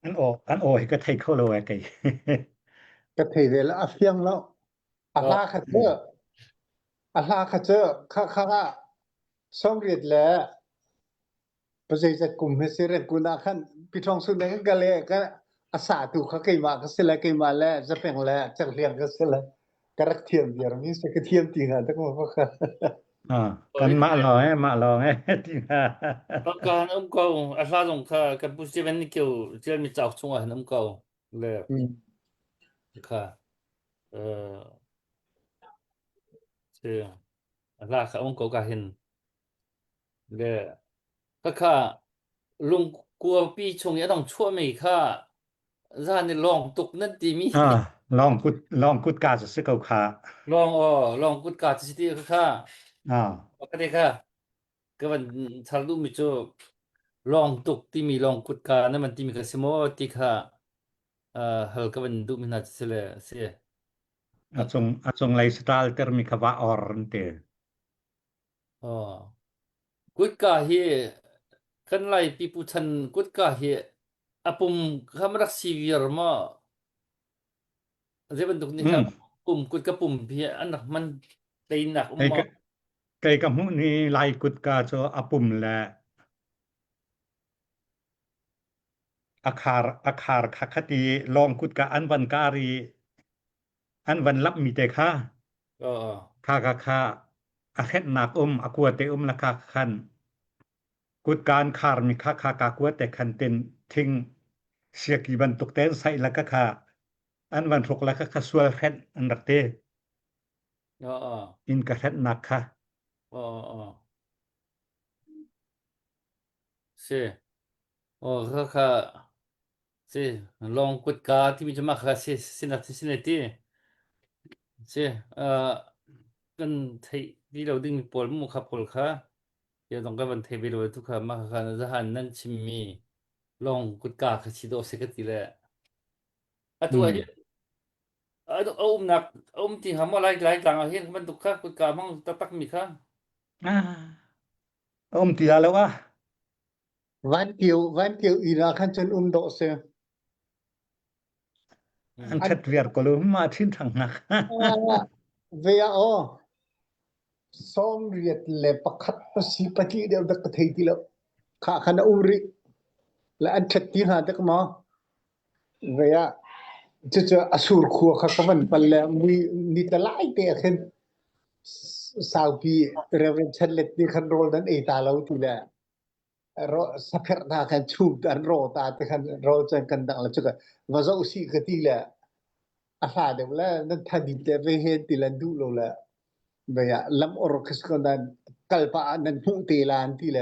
An ổ, an ổ thì có thầy khâu lâu à cái. ກະເທຍເວລາອາພຽງເນາະ ອາລາຄະເຈີ ເອີ ອາລາຄະເຈີ ຄະ ຄະ ຄະ ຊອມຣຽດແລ ປະເສດຈັດກຸມເຮັດເສເຣນກຸນາຄັນ ປີທອງສຸນແດງກະເລກະ ອາສາຕູຄະເກຍມາກະເສລະເກຍມາແລ ຈະເປັງແລ ຈັກລຽງກະເສລະ ກະລັກທຽມເວຍ ມີສະກະທຽມຕີງານຕະກະມາຄະ ອາ ກັນມະລອງ ມະລອງ ຕີງານ ປະການອົມເກົາ ອາສາສົງຄາ ກັນປູເຊເວັນນິເກວ ເຈລມີຈາກຊົງອາຫັນອົມເກົາ ແລະ ອືມ ຄະ ເອີ ເຊ ອາສາຂະອົງເກົາກະເຫັນ ແລະ ກະຄະ ລຸງກົວປີຊົງຍາຕ້ອງຊົ່ວເມຄະ ຢານລອງຕຸກນັ້ນຕິມີ ອາ ລອງກຸດ ລອງກຸດກາຈະຊິເກົາຄະ ລອງ ອໍ ລອງກຸດກາຈະຊິຕິກະຄະ ອາ ກະເດກະ ກະວັນຊາລະດຸມິໂຈ ລອງຕຸກຕິມີລອງກຸດການັ້ນມັນຕິມີກະຊິໂມຕິຄະ ອາ ເຮົາກະວັນດຸມິນາຈະຊິແລເຊ ອາ ອາ ຊົງ ອາ ຊົງໄລສະຕາລເຕີມມີຄະວາອອຣເຕ ອໍ ກຸດກາເຮ ຄັນໄລປີປູຊັນກຸດກາເຮ ອາປຸມຄຳລັກຊີວຽຣມາ ເຈບັນທຸກນີ້ ອືມ ຄະ ປຸມ ກຸດກະປຸມເພ ອັນນັກມັນໄດ້ນັກ ໄກ ມາ ໄກກະຫູນີ້ໄລກຸດກາໂຊອາປຸມແລະ ອາຄາຣ ອາຄາຣຄະຄະຕິ ລອງກຸດກາອັນວັນກາຣີ ອັນວັນລັບມີແຕ່ຄະ ເອີ ຄະ ຄະ ຄະ ອາແຄດນາກອຸມ ອາກົວເຕອຸມລະຄະຄັນ ກຸດການຄາຣມີຄະ ຄະ ກາກົວເຕຄັນເຕັນທິງ ເສຍກີບັນຕຸກແຕນໃສ່ລະຄະຄະ ອັນວັນທຸກລະຄະຄະ ຊວຍແຄດອັນລັກເຕ ເອີ ອິນກະແຄດນາກຄະ ເອີ ເອີ ເຊ ໂອ ຄະຄະ ເຊ ລອງກຸດກາທີ່ມີຈະມາຄະເຊ ເຊນະ ເຊນະຕິ ເຊ ເອີ ກັນໄທທີ່ລາວດຶງມີໂປລໝູ່ຄະໂພລຄະ ດຽວຕ້ອງການວັນໄທເວລາທຸກຄະມາຄະນະຈະຫັນນັ້ນຊິມີ ລອງກຸດກາຄະຊິໂດເຊກະຕິແລ ອາຕຸ ອືມ ອາຕຸ ອາອຸມນັກ ອາອຸມຕິຫາມໍຫຼາຍ ຫຼາຍກາງອາເຮັດມັນຕຸກຄະ ກຸດກາມັງຕະຕັກມີຄະ ອາ ອາອຸມຕິລາລະວະ ວານກິວ ວານກິວອີນາຄັນເຊີນອຸມໂດເຊ ອືມ ອັນເທັດວຽດກໍເລີຍມາທິນທັງນັກ ເວອາ ຊອມຣຽດແລປະຄັດປະຊີປະຕິດຽວດັກກະເທຍຕິລະ ຄະຄະນະອຸມຣິ ແລະ ອັນເທັດຕິນຫາແຕກມາ ເວອາ ຈະ ຈະອະສູຣຄົວຄະກະວັນປັນແລ ມີ ມີຕະຫຼາຍແຕກຂຶ້ນ ຊາວປີ ເຣເວັນເຊັນເລັດນີ້ຄັນໂຣນນັ້ນເອຕາລາວຕິແລ ເຣາະສະເພັດນາຄັນຊູດອັນໂຣຕາແຕ່ຄັນໂຣຈັນກັນດັງລະຈຸກະ ວາໂຊຊີກະຕິແລ ອາສາເດວລະ ນັນທະດິດແລ ເວເຮນຕິລະດຸໂລລະ ເວຍາ ລຳອໍຣເຄສກອນນັ້ນ ກັລປະອັນນັ້ນ ຫຸເຕລານຕິແລ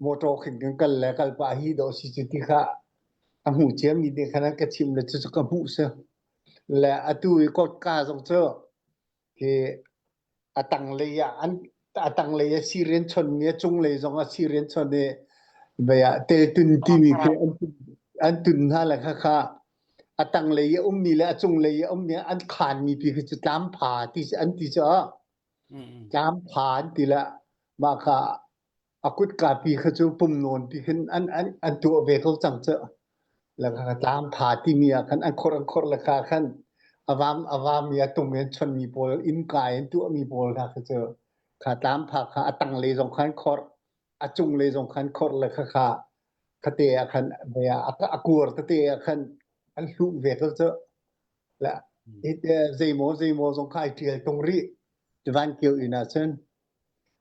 ໂມໂຕເຂັນກັນກັນແລ ກັລປະຮີໂດຊິຈຸຕິຄະ ອະຫູຈຽມມີເດຄະນະກະທິມລະຈຸກະຫູເຊ ແລ ອະຕູກອດກາຊົງເຊ ເຄ ອາຕັງເລຍະ ອັນ ອາຕັງເລຍະຊີຣຽນຊົນເມຍ ຈຸງເລຍອງອາຊີຣຽນຊົນເນ ເບຍະ ເຕຕຸນຕິມີເຄ ອັນ ອັນຕຸນຫາລະຄະຄະ ອາຕັງເລຍະອຸມມີລະ ອາຈຸງເລຍະອຸມເມຍ ອັນຄານມີພີກະຈະຕາມຜາຕິ ອັນຕິຈະ ອືມ ຕາມຜານຕິລະ ມາຄະ ອາກຸດກາປີຂະຈູປຸມໂນນປີຂຶ້ນ ອັນ ອັນ ອັນຕົວເວໂຄຈັງເຈ ລະຄະຕາມຜາຕິເມຍຄັນ ອັນຄົດ ອັນຄົດລະຄະຄັນ ອາວາມ ອາວາມເມຍຕຸງເມນຊົນມີໂປລ ອິນກາຍອັນຕົວມີໂປລນະຄະເຈ ຄະຕາມຜາຄະ ອາຕັງເລສົງຄັນຄົດ ອາຈຸງເລສົງຄັນຄົດລະຄະຄະ ຄະເຕອາຄັນ ເມຍ ອາ ອາກົວຕະເຕອາຄັນ ອັນລຸເວໂຄເຈ ລະ ອືມ ເຮັດເດເຈໂມ ເຈໂມສົງຄາຍທຽວຕົງຣິ ຈະວານກຽວອີນາເຊີນ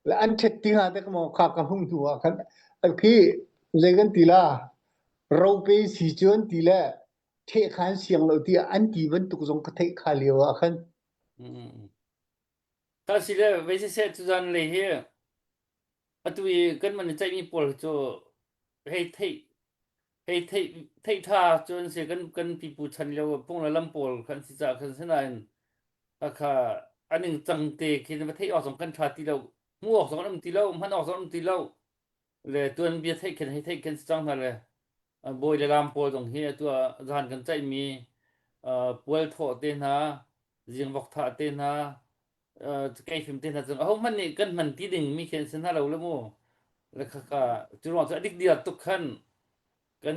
ລະອັນເທັດຕິງາແຕ່ກະມາຄາກະຫຸງຕົວຄັນ ອັນຄີເລກັນຕິລາ ໂຣເປສີຈວນຕິແລ ເທຄານສຽງໂລຕິ ອັນຕີບັນຕຸກສົງກະເທຄາລຽວອາຄັນ ອືມ ກາຊິແລ ເວຊິເຊດຈຸຈັນເລເຮ ອາຕຸຍ ກັນມັນໃຈມີປົວໂຈ ເຮເທ ເຮເທ ເທທາ ໂຈນເສກັນ ກັນປີປູຊັນລາວ ພົງລະລຳໂປລ ຄັນຊິຈາ ຄັນສະນານ ອາຄາ ອັນໜຶ່ງຈັງເຕ ຄິດວ່າເທອອກສອງຄັນທາຕິລາວ ໝູອອກສອງລຳຕິລາວ ມັນອອກສອງລຳຕິລາວ ແລະ ຕົວເບຍເທເຂັນ ເຮເທເຂັນຊິຈັງຫັ້ນແຫຼະ ອາ ໂບຍລະລຳໂປລ ຕ້ອງເຮຕົວ ຈະຫັນກັນໃຈມີ ເອີ ປວຍໂທເຕນາ ຈຽງວັກທາເຕນາ ເອີ ໄກຟິມເຕນາ ເອົາມັນນີ້ກັນມັນຕິດຶງມີເຂັນເຊນາລາວລະໂມ ລະຄະກາ ຈຸລອງຈະອະດິກເດຍຕຸກຄັນ ກັນ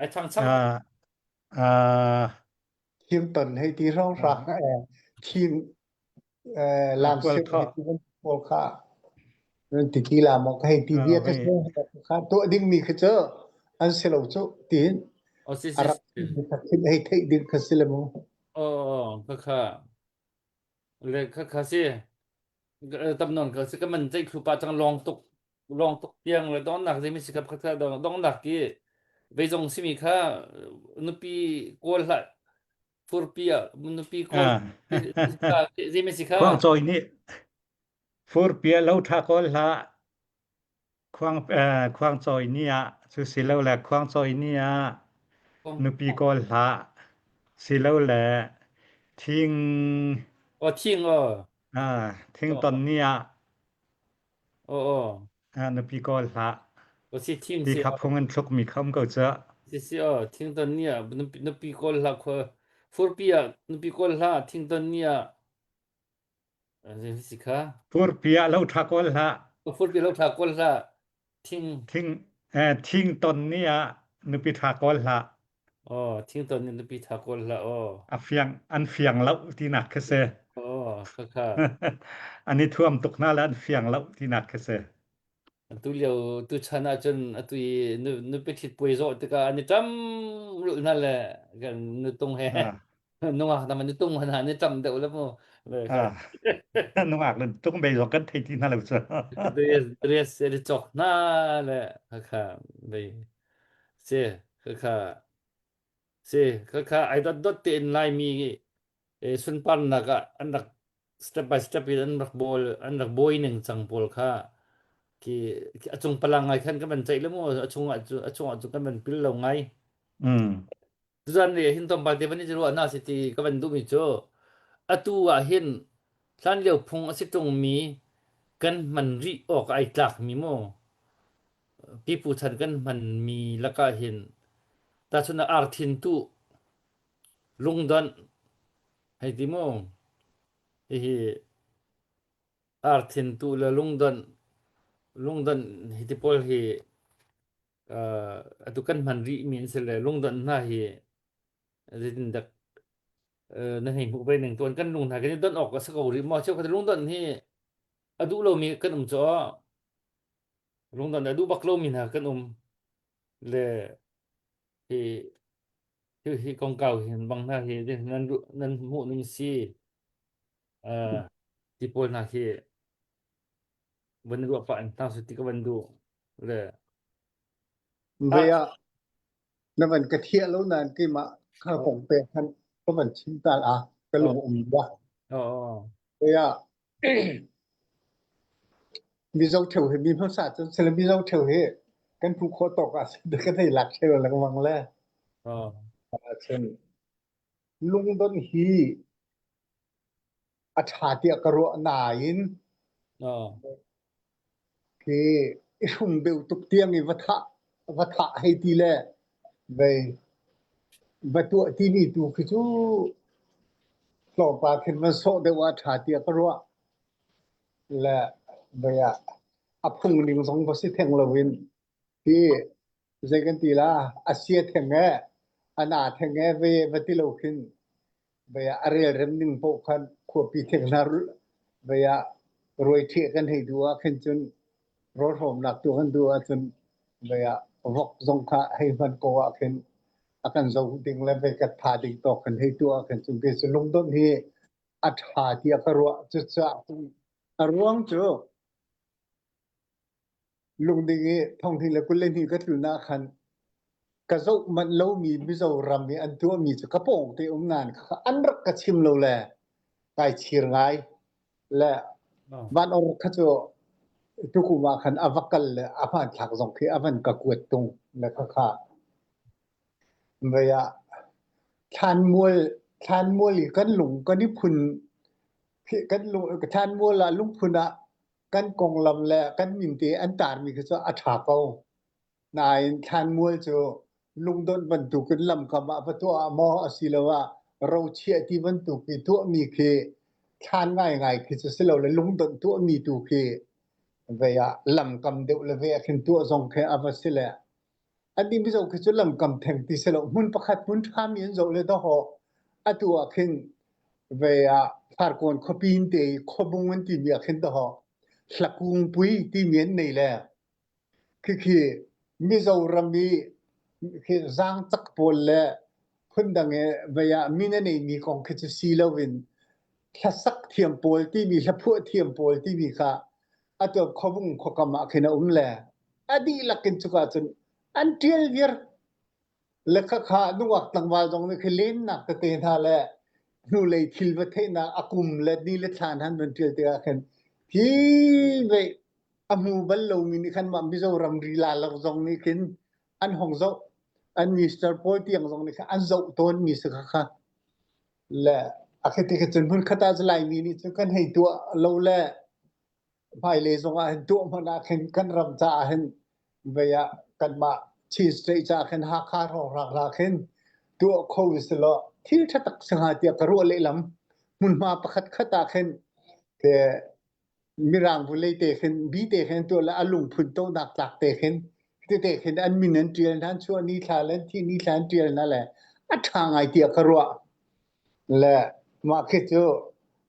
Ai thang chang. ອ່າ ອ່າ ຄຽງຕົນໃຫ້ທີ່ເຮົາ ອ່າ ຮັກ ເອີ ຄຽງ ເອີ ລາມເຊວ ເອີ ເຮັດທີ່ມັນໂພລຄາ ມັນຕິກີລາມອກໃຫ້ທີ່ ເອີ ວຽກ ເອີ ກະເຊວ ຄາຕົວດິງມີກະເຈີ ອັນເຊໂລຈຸຕິນ ອໍ ຊິ ອາ ຊິ ລະ ຊິ ໃຫ້ເທດິງກະຊິລະໂມ ອໍ ກະ ກະ ເລີຍ ກະ ກະ ຊິ ເອີ ຕຳນອນກະຊິກະມັນໃຈຄູປາຈັ່ງລອງຕົກ ລອງຕົກຕຽງ ແລະ ດອງໜັກຊິມີຊິກັບ ກະ ດອງ ດອງໜັກກີ ໄປຊົງຊິມີຄາ ນຸປີໂກລະ ຟູຣປີອະ ນຸປີໂກລະ ອ່າ ຊິມີຊິຄາ ຄວາງຈອຍນີ້ ຟູຣປີລາວທາໂກລະ ຄວາງ ເອີ ຄວາງຈອຍນີ້ອະ ສຸຊິລາວແລະ ຄວາງຈອຍນີ້ອະ ຄວາງ ນຸປີໂກລະ ຊິລາວແລະ ທິງ ອໍ ທິງ ອໍ ອ່າ ທິງ ອໍ ຕອນນີ້ອະ ອໍ ອໍ ອາ ນຸປີໂກລະ ໂອ ຊິທິງ ຕິ ຊິ ຂັບ ໂຄງ ອັນ ຊົກ ມີຄຳ ເຂົາ ຈະ ຊິ ຊິ ອໍ ທິງ ຕອນນີ້ອະ ນຸ ນຸປີໂກລະ ຄູ ຟູຣປີອະ ນຸປີໂກລະ ທິງ ຕອນນີ້ອະ ເອີ ຊິ ຊິ ຊິຄາ ຟູຣປີອະ ລາວທາໂກລະ ຟູຣປີອະ ລາວທາໂກລະ ທິງ ທິງ ເອີ ທິງ ຕອນນີ້ອະ ນຸປີທາໂກລະ ອໍ ທິງ ຕອນນີ້ ນຸປີທາໂກລະ ອໍ ອາ ຟຽງ ອັນ ຟຽງລາວ ທີ່ ນາກ ຄະເຊ ອໍ ຄະ ຄະ ອັນນີ້ຖ້ວມຕົກໜ້າ ແລະ ອັນ ຟຽງລາວ ທີ່ ນາກ ຄະເຊ ອາ ຕູລຽວ ຕູຊານະ ຈົນ ອາ ຕູ ນຸ ນຸ ເປັນທິດປ່ວຍໂຊຕິກາ ອັນນີ້ຈຳລຸນັ້ນແຫຼະ ກັນນຸຕົງແຮ ອາ ນຸອາກນຳ ນຸຕົງຫັ້ນນະ ນີ້ຈຳເດີແລ້ວ ເລີຍ ອາ ນຸອາກ ນຸຕົງເບຍອກກັນ ເທ ທີ່ ນັ້ນແຫຼະ ເດຣສ ເດຣສ ເດຣສ ຈອກ ນັ້ນແຫຼະ ຄະ ຄະ ເບຍ ເຊ ຄະ ຄະ ເຊ ຄະຄະ ໄອດອດດອດ ເຕເອັນ ລາຍມີ ເອ ຊຸນປານນະກະ ອັນດັກ ສະເຕັບບາຍສະເຕັບ ອັນດັກໂບຍ ອັນດັກໂບຍໜຶ່ງ ຈັງໂປລຄາ ເຄ ອາຈຸງປະລັງໄງ ຄັນກະແມ່ນໃຈລະໂມ ອາຈຸງ ອາຈຸງ ອາຈຸງ ອາຈຸງ ກະແມ່ນປິນລາວໄງ ອືມ Tuan le hin tom ba te bani jero ana siti kaban du mi cho. Atu a hin tlan leo phung a sitong mi kan man ri ok ai tlak mi mo. Pi pu than kan man mi laka hin. Ta chuna ar thin tu lungdon hai ti mo. Hi hi ar thin tu le lungdon lungdon hi ti pol hi. Atu kan man ri min sele lungdon na hi. Rin dak na hi mu bai neng tuan kan lung na kan don ok sa ko ri mo chok lungdon hi. Adu lo mi kan um cho. Lungdon adu bak lo mi na kan um. Le hi hi hi kong kau hi bang na hi nan nan mu nung si. Ti pol na hi. Ban du apa en tang su ti ka ban du le. Baya na ban ka thia lo nan ki ma ka kong pe han ka ban chin tal a ka lo um ba. Baya mi zau theu he mi phasa chun sele mi zau theu he kan phu kho tok a se de ka thei lak theu la ka mang le. Chen lungdon hi. A tha tia ka ruah na in. Ki i hum beu tuk tiang i va tha va tha hei ti le. Vei va tuah ti ni tu ki chu. Tlawmpa khin van sawh deuh a tha tia ka ruah. Le vei a a phung ning zong va si theng lo in. Hi zei kan ti la a sia theng e a na theng e ve va ti lo khin. Vei a rel rem ning po khan khuapi theng na vei a ruai thia kan hei du a khin chun rol hom nak tu kan du a chun vei a vok zong kha hei man ko a khin a kan zo ding le vei ka tha ding to kan hei tu a khin chun ke chun lungdon hi a tha ti a ka ruah chu cha a ruang chu. Lungding i thong hi le kul le ni ka tluna khan ka zo man lo mi Mizoram mi an tua mi chu ka pawng te um nan kha an rak ka chim lo le kai chir ngai le van or kha chu tu kuma khan a vakal le a phan thak zong khi a van ka kuat tung le kha kha vaya than mual than mual i kan lung kan i phun kan lung than mual a lung phun a kan kawng lam leh kan min te an tar mi khi chu a ṭha ko. Nai thlân mual chu lungdon ban tu kin lam kam a pa tua maw a si lo a, ro chia ti ban tu ki tua mi khi thlân ngai ngai khi chu si lo le lungdon tua mi tu khi vei a lam kam deuh le vei a khin tua zong khi a va si le. An ni mi zo khi chu lam kam theng ti si lo, hmun pakhat hmun ṭha mi an zo le daw haw. A tua khin vei a phar kon khaw pin te khaw bung an ti mi a khin daw haw. Hlakung pui ti mi an nei le. Khi khi Mizoram mi khi zang chak pawl le phun dang e vei a mi na nei mi kawng khi chu si lo in, hlasak thiam pawl ti mi, hlaphuah thiam pawl ti mi kha a tua khaw bung khaw kam a khin a um le. A di lak in chu ka chun an tial vir. Le kha kha nungak tlangval zong ni khi len nak te te hna le nu lei thil va theihna a kum le ni le thlan han ban ṭial te a khen hi ve. A hmu bal lo mi ni khan ma Mizoram ri la lo zong ni khin an hong zo an minister pawl tiang zong ni kha an zo ton mi sa kha kha le a khe te khe chun hun khata zalai mi ni chu kan hei tua lo le. Hmailei zong a hin tuah hmanh ah khin kan ram caah hin vei ah kanmah Chin State caah khin Hakha hrawng hrawng ah khin tuah kho si law thil ṭha tak si hnga tiah ka ruah leh lam. Hmunhma pakhat khat ah khin te Mirang vulei te khin bi te khin tuah le a lungphun tonak tlak te khin te te khin an min an ṭial hna an chuah ni thla le an thi ni thla an ṭial hna le a ṭha ngai tiah ka ruah. Le mah khi cu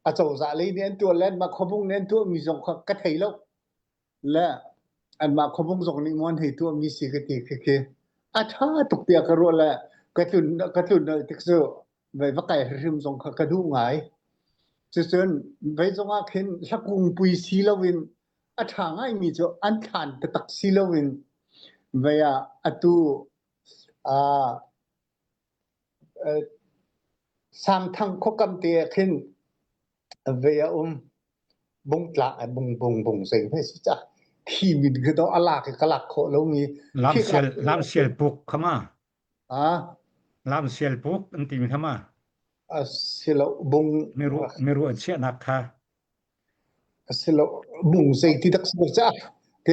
a cozah lei nih an tuah le anmah khuabung nih an tuah mi zong kha ka thei lo. Le anmah khuabung zong nih maw an hei tuah mi si ka ti khi khi a ṭha tuk tiah ka ruah le ka tlun ka tlun tik cu vei va kai hrim zong kha ka duh ngai. Cucun vei zong ah khin hlakung pui si loin a ṭha ngai mi cu an thlan taktak si loin vei ah atu a Sangthang khuakam te khin vei a um bung tlak a bung bung bung sei hme si ca thi min khi do a lak ka lak kho lo mi lam sial lam sial puk khama a lam sial puk an ti mi khama a silo bung mi ru mi ru a chia nak kha ສະເລາະບຸງໃສ່ຕິດັກສະເລາະຈາເກ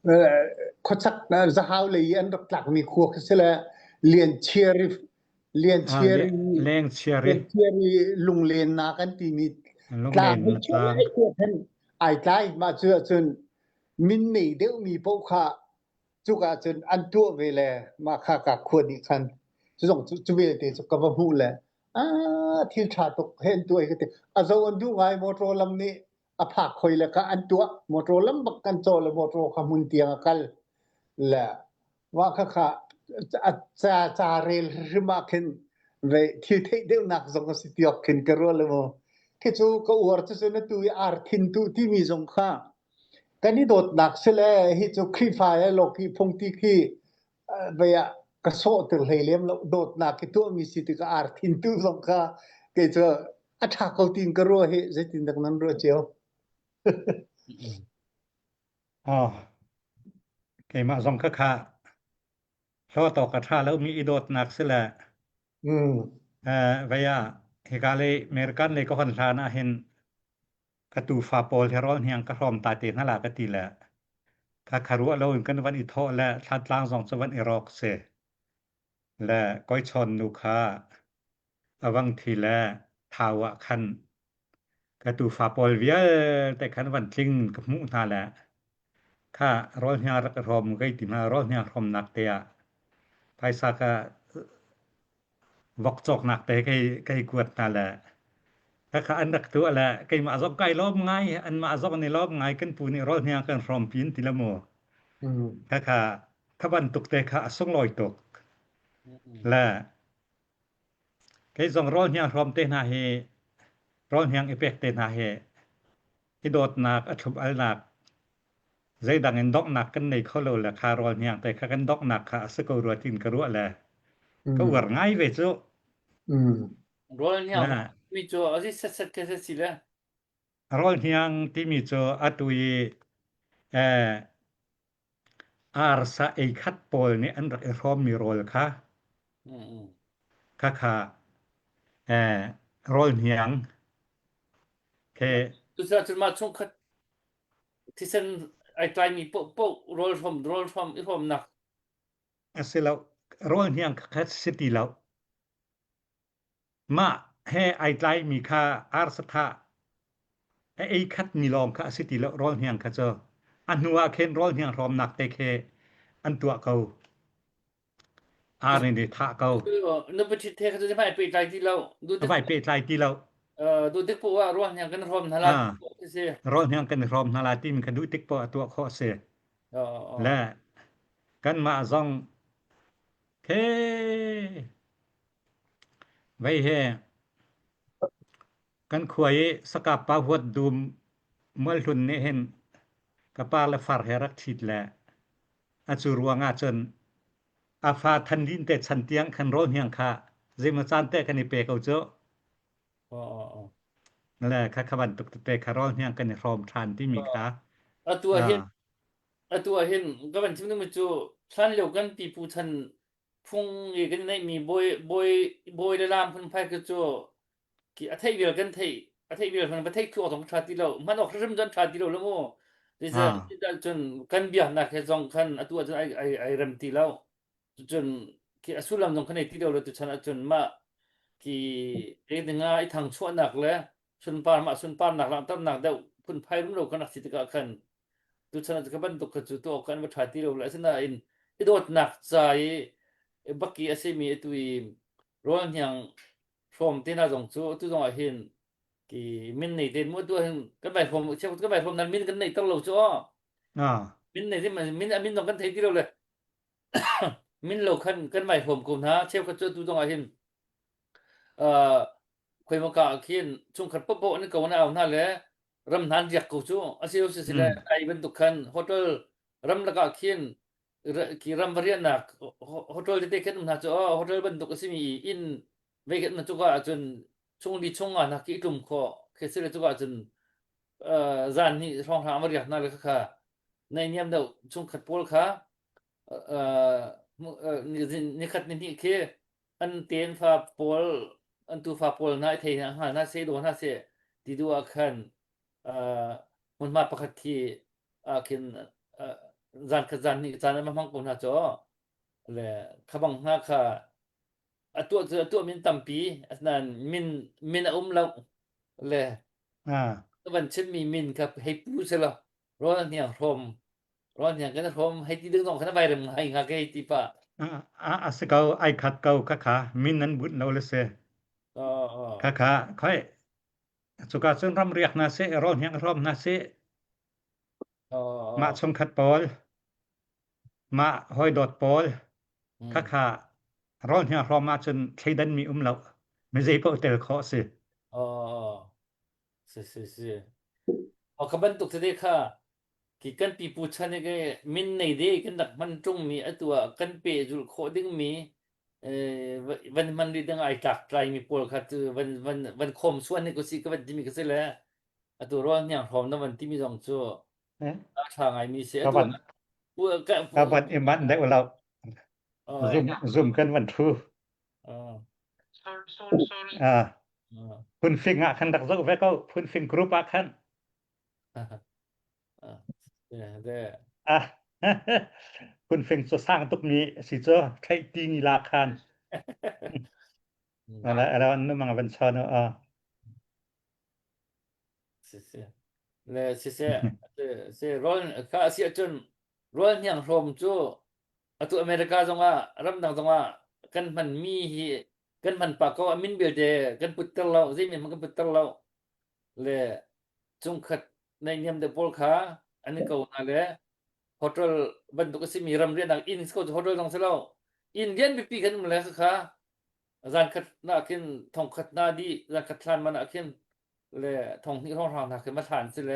ເອີ ເຂົາຈັກນະ ສະຫາວເລີຍອັນດັກຫຼັກມີຄົວກະສະເລາະ ລຽນເຊຍຣີ ລຽນເຊຍຣີ ລຽນເຊຍຣີ ລຽນເຊຍຣີ ລຸງເລນນາກັນຕີມີ ລຸງເລນນາ ອາຍຕາຍມາເຈື່ອຈົນ ມິນເນເດວມີເປົາຄາ ຈຸກະຈົນອັນຕົວະເວແລ ມາຄາກາຄວນອີກຄັນ ຈຸສອງຈຸເວເຕ ຈຸກະບໍ່ຮູ້ແລ ອາ ທິລທາຕົກເຫັນຕົວເອງກະຕິ ອາເຈົ້າອັນດຸງາຍມໍໂຕລຳນີ້ ອາພາກຂ້ອຍແລະກະອັນຕົວະ ມໍໂຕລຳບັກກັນຈໍລະ ມໍໂຕຄຳມຸນຕຽງອາກັນ ແລະ ວ່າຄະຄະ ອາຈາ ຈາເຣລຣິມາເຄັນ ເວ ທິວເທດເດວນັກ ສອງກະຊິຕິອອກເຄັນກະຣວລະໂມ ເຄຈູກະອວດຈະເຊນະຕຸຍອາຣທິນຕຸຕິມີສົງຄາ ກະນິໂດດໜັກເສຍແລ ເຮັດໂຈຄຣີຟາຍໂລກີພົງຕີຄີ ເບຍະກະໂຊະຕຶເຮເລມໂລໂດດໜັກເກຕົວມີສິຕິກະອາຣທິນຕຸສົງຄາ ເກເຈອອະທາເກົາຕິງກະຣັວເຮເຈຕິນດັກນັນຣັວເຈວ ອໍ ເກມະສົງຄະຄະ ໂຊໂຕກະທາແລ້ວມີອີໂດດໜັກເສຍແລ ອືມ ເອີ ເບຍະເຮກາເລເມລິກັນເລກະຮອນທານາເຫັນ ກະຕູຟາໂປເຮຣອນຮຽງກະຮອມຕາຍເຕນະລາກະຕິແລ ກະຄາຣວະໂລນກັນວັນອີເທາະແລ ຊານຕລາງສອງສະວັນອີຣອກເຊ ແລະ ກອຍຊອນນູຄາ ອະວັງທີແລ ທາວະຄັນ ກະຕູຟາໂປລວຽລ ແຕ່ຄັນວັນຈິງກະໝູນາແລ ຄາຣອນຮຽງກະຮອມໄກຕິມາ ຣອນຮຽງຮອມນັກເຕຍ ພາຍສາກະ ວອກຈອກໜັກແຕ່ໄກ ໄກກວດນາແລ ກະຄະອັນດັກຕົວແລ ໄກມາອາຊອກໄກລອບງາຍ ອັນມາອາຊອກໃນລອບງາຍກັນປູນີ້ ຣອນຮຽງກັນຮອມປີນຕິລະໂມ ກະຄະ ຄະບັນຕຸກແຕ່ຄະອາຊົງລອຍຕົກ ແລະ ໄກຊອງຣອນຮຽງຮອມເຕນາເຮ ຣອນຮຽງເອເປກເຕນາເຮ ອີໂດດໜັກ ອາທຸບອາລະໜັກ ໃຈດັງເຫັນດອກໜັກກັນໃນເຂົາໂລແລະ ຄາຣອນຮຽງແຕ່ຄະກັນດອກໜັກ ຄາອາສະໂກຣວະຕິນກະຣວະແລ ກະອວດງາຍເວຈຸ ອືມ ຣອນຮຽງ ມີໂຈອາຊິສັດສັດກະສັດສິລະ ຣອນຮຽງ ຕິມີໂຈອາຕຸຍ ເອີ ອາຣສະເອຄັດໂປລນີ້ອັນຣັກເອຮອມມີໂຣລຄະ ອືມ ຄະຄະ ເອີ ໂຣລຮຽງ ເຄ ຕຸສະຈຸມາຊົງຄັດ Thisen ai tlai mi po po rol hom rol hom i hom nak. Asila rol hiang kha siti lau. Ma he ai tlai mi kha ar satha. Ai khat mi long kha siti lau rol hiang kha cho. An hua khen rol hiang hom nak te khe an tua kau. Ar ni ni tha kau. Nu pe thit the kha cho mai pe tlai ti lau. Du te vai pe tlai ti lau. Ơ du te po wa rol hiang kan hom na la. Rol hiang kan hom na la ti mi kha du te po tua kho se. ແລະ ກັນມາຊ່ອງເຄ ໄວເຮ ກັນຄວາຍສະກາບປາຫວດດູມ ເມື່ອລຸນເນເຫັນກະປາລະຟາເຮຣັກທິດແລະ ອາຈູຣວງາຈົນ ອາຟາທັນດິນເຕຊັນຕຽງ ຄັນໂຣນຮຽງຄາ ເຈມະຈານເຕກະນິເປເກົາໂຈ ອໍ ແລະ ຄະຄະວັນຕຸກຕະເຕຄະຣອນຮຽງກະນິຮອມທານຕິມີຄາ ອາຕົວເຫັນ ອາຕົວເຫັນກະວັນຊິມະຈຸ ທານລຽວກັນປີປູທັນ ພຸງເອກັນໃນມີໂບຍ ໂບຍ ໂບຍລະລາມເພິ່ນໄພກະໂຈ ທີ່ອາໄທວຽລກັນໄທ ອາໄທວຽລກັນປະເທດຄືອອກສອງທາດຕິລາວ ມັນອອກເລີ່ມຈອນທາດຕິລາວລະໂມ ທີ່ຈະ ອາ ທີ່ຈະຈົນກັນບຽນນາແຄ່ສອງຄັນ ອາຕົວຈົນໄອ ໄອ ໄອເລີ່ມຕິລາວ Chun ki a sulam jong khanei ti deu le tu chan a chun ma ki e ni nga i thang chua nak le chun par ma chun par nak lang tam nak deu phun phai rum lo khanak si ka khan tu chan a ka ban tuk ka chu tu kan ba tha ti lo le chana in i dot nak chai baki a simi tu i rol hiang from ti na jong chu tu jong a hin ki min nei ten mu tu hin kan bai from cheu kan bai from nan min kan nei tang lo chu a min nei ti min a min jong kan thei ti lo le Min lo khan kan mai hom ko na cheu kha chu tu dong a hin a khoi ma ka khin chung khat po po ni ko na au na le ram nan riak ko chu a siu si si le ai ban tu khan hotel ram la ka khin ki ram varia na hotel te te khen na chu hotel ban tu ka simi in ve khen na chu ka chun chung li chung a na ki tum kho khe si le chu ka chun a zan ni rong ha ma riak na le kha nai niam deu chung khat pol kha ເອີ ນິຂັດນິນິເຄ ອັນເຕນຟາໂປລ ອັນຕູຟາໂປລນາເທນາຫານາເຊໂດນາເຊ ຕິດູອາຄັນ ເອີ ມຸນມາປະຄັດທີ ອາເຄນ ເອີ ຈານຂະຈານນິຈານມະມັງກຸນາຈໍ ແລະ ຂະບັງຫາຄາ ອາຕົວ ອາຕົວມິນຕຳປີ ອັນນັ້ນມິນ ມິນອາອຸມລາວ ແລະ ອາ ຕະວັນເຊັ່ນມີມິນກັບໄຮປູເສລາ ຮ້ອນຫຍັງໂຮມ ຮ້ອນຫຍັງກັນໂຮມ ໄຮຕີດຶງນ້ອງຄັນໄວເລີ່ມໄຮງາກໄຮຕີປາ ອາ ອາ ອາສະເກົາ ໄອຄັດເກົາ ຄະຄາ ມິນນັ້ນບຸດລາວລະເຊ ອາ ຄະຄາ ຂ້ອຍ ສຸກາຊຶນຣຳຮຽກນາເຊ ຮ້ອນຫຍັງໂຮມນາເຊ ມາຊົງຄັດປອນ ມາຮອຍດອດປອນ ຄະຄາ ຮ້ອນເຮຍຮອມມາຈົນໄທດັນມີອຸມເລົ່າ ເມເຈປະເຕລເຄາະຊິ ອໍ ຊິ ຊິ ຊິ ອອກກະບັນຕຸກເສເດຄາ ກິກັນປີປູຊາເນເກ ມິນໃນເດກັນດັກມັນຈົງມີອະຕົວກັນເປຈຸລໂຄດຶງມີ ເອີ ວັນມັນລິດດັງອາຍຕາກໄຕມີປົວລະຄາ ວັນ ວັນ ວັນຄົມຊວນນີ້ກໍຊິກະວັນຕິມີກະຊິແລ Atu rol niang hom na van timi jong chu. Eh? A tha ngai mi se. Ka van. Ka van iman deu lau. Zoom, zoom kan van thu. Phun fing a khan dak zo ve ko, phun fing group a khan. Ah. Phun fing cho sang tuk mi si cho khai ti ngi la khan. Ala, ala nu mang van cho no a. ເຊ ເຊ ແລະ ເຊ ເຊ ເຊ ຣອນ ຄາເຊຍຈົນ ຣອນຫຍັງໂຮມຈູ ອາຕຸອາເມລິກາຈອງອາ ລຳດັງຈອງອາ ກັນມັນມີ ກັນມັນປາເກົາອາມິນເບລເດ ກັນປຸດຕັນລາວ ຊິມີມັນກັນປຸດຕັນລາວ ແລະ ຈຸງຂັດໃນນຽມເດໂປລຄາ ອັນນີ້ເກົານາແລ ໂຮເທລບັນຕຸກຊິມີລຳເລນາ ອິນສະເກົາໂຮເທລຕ້ອງສະເລົ່າ ອິນລຽນປີໆກັນມາແລຄາ ອາຈານຄັດນາເຄັນ ທ່ອງຄັດນາດີ ອາຈານຄັດທານມານາເຄັນ ແລະ ທ່ອງຮິຮ້ອງທາງນາເຄັນມາທານຊິແລ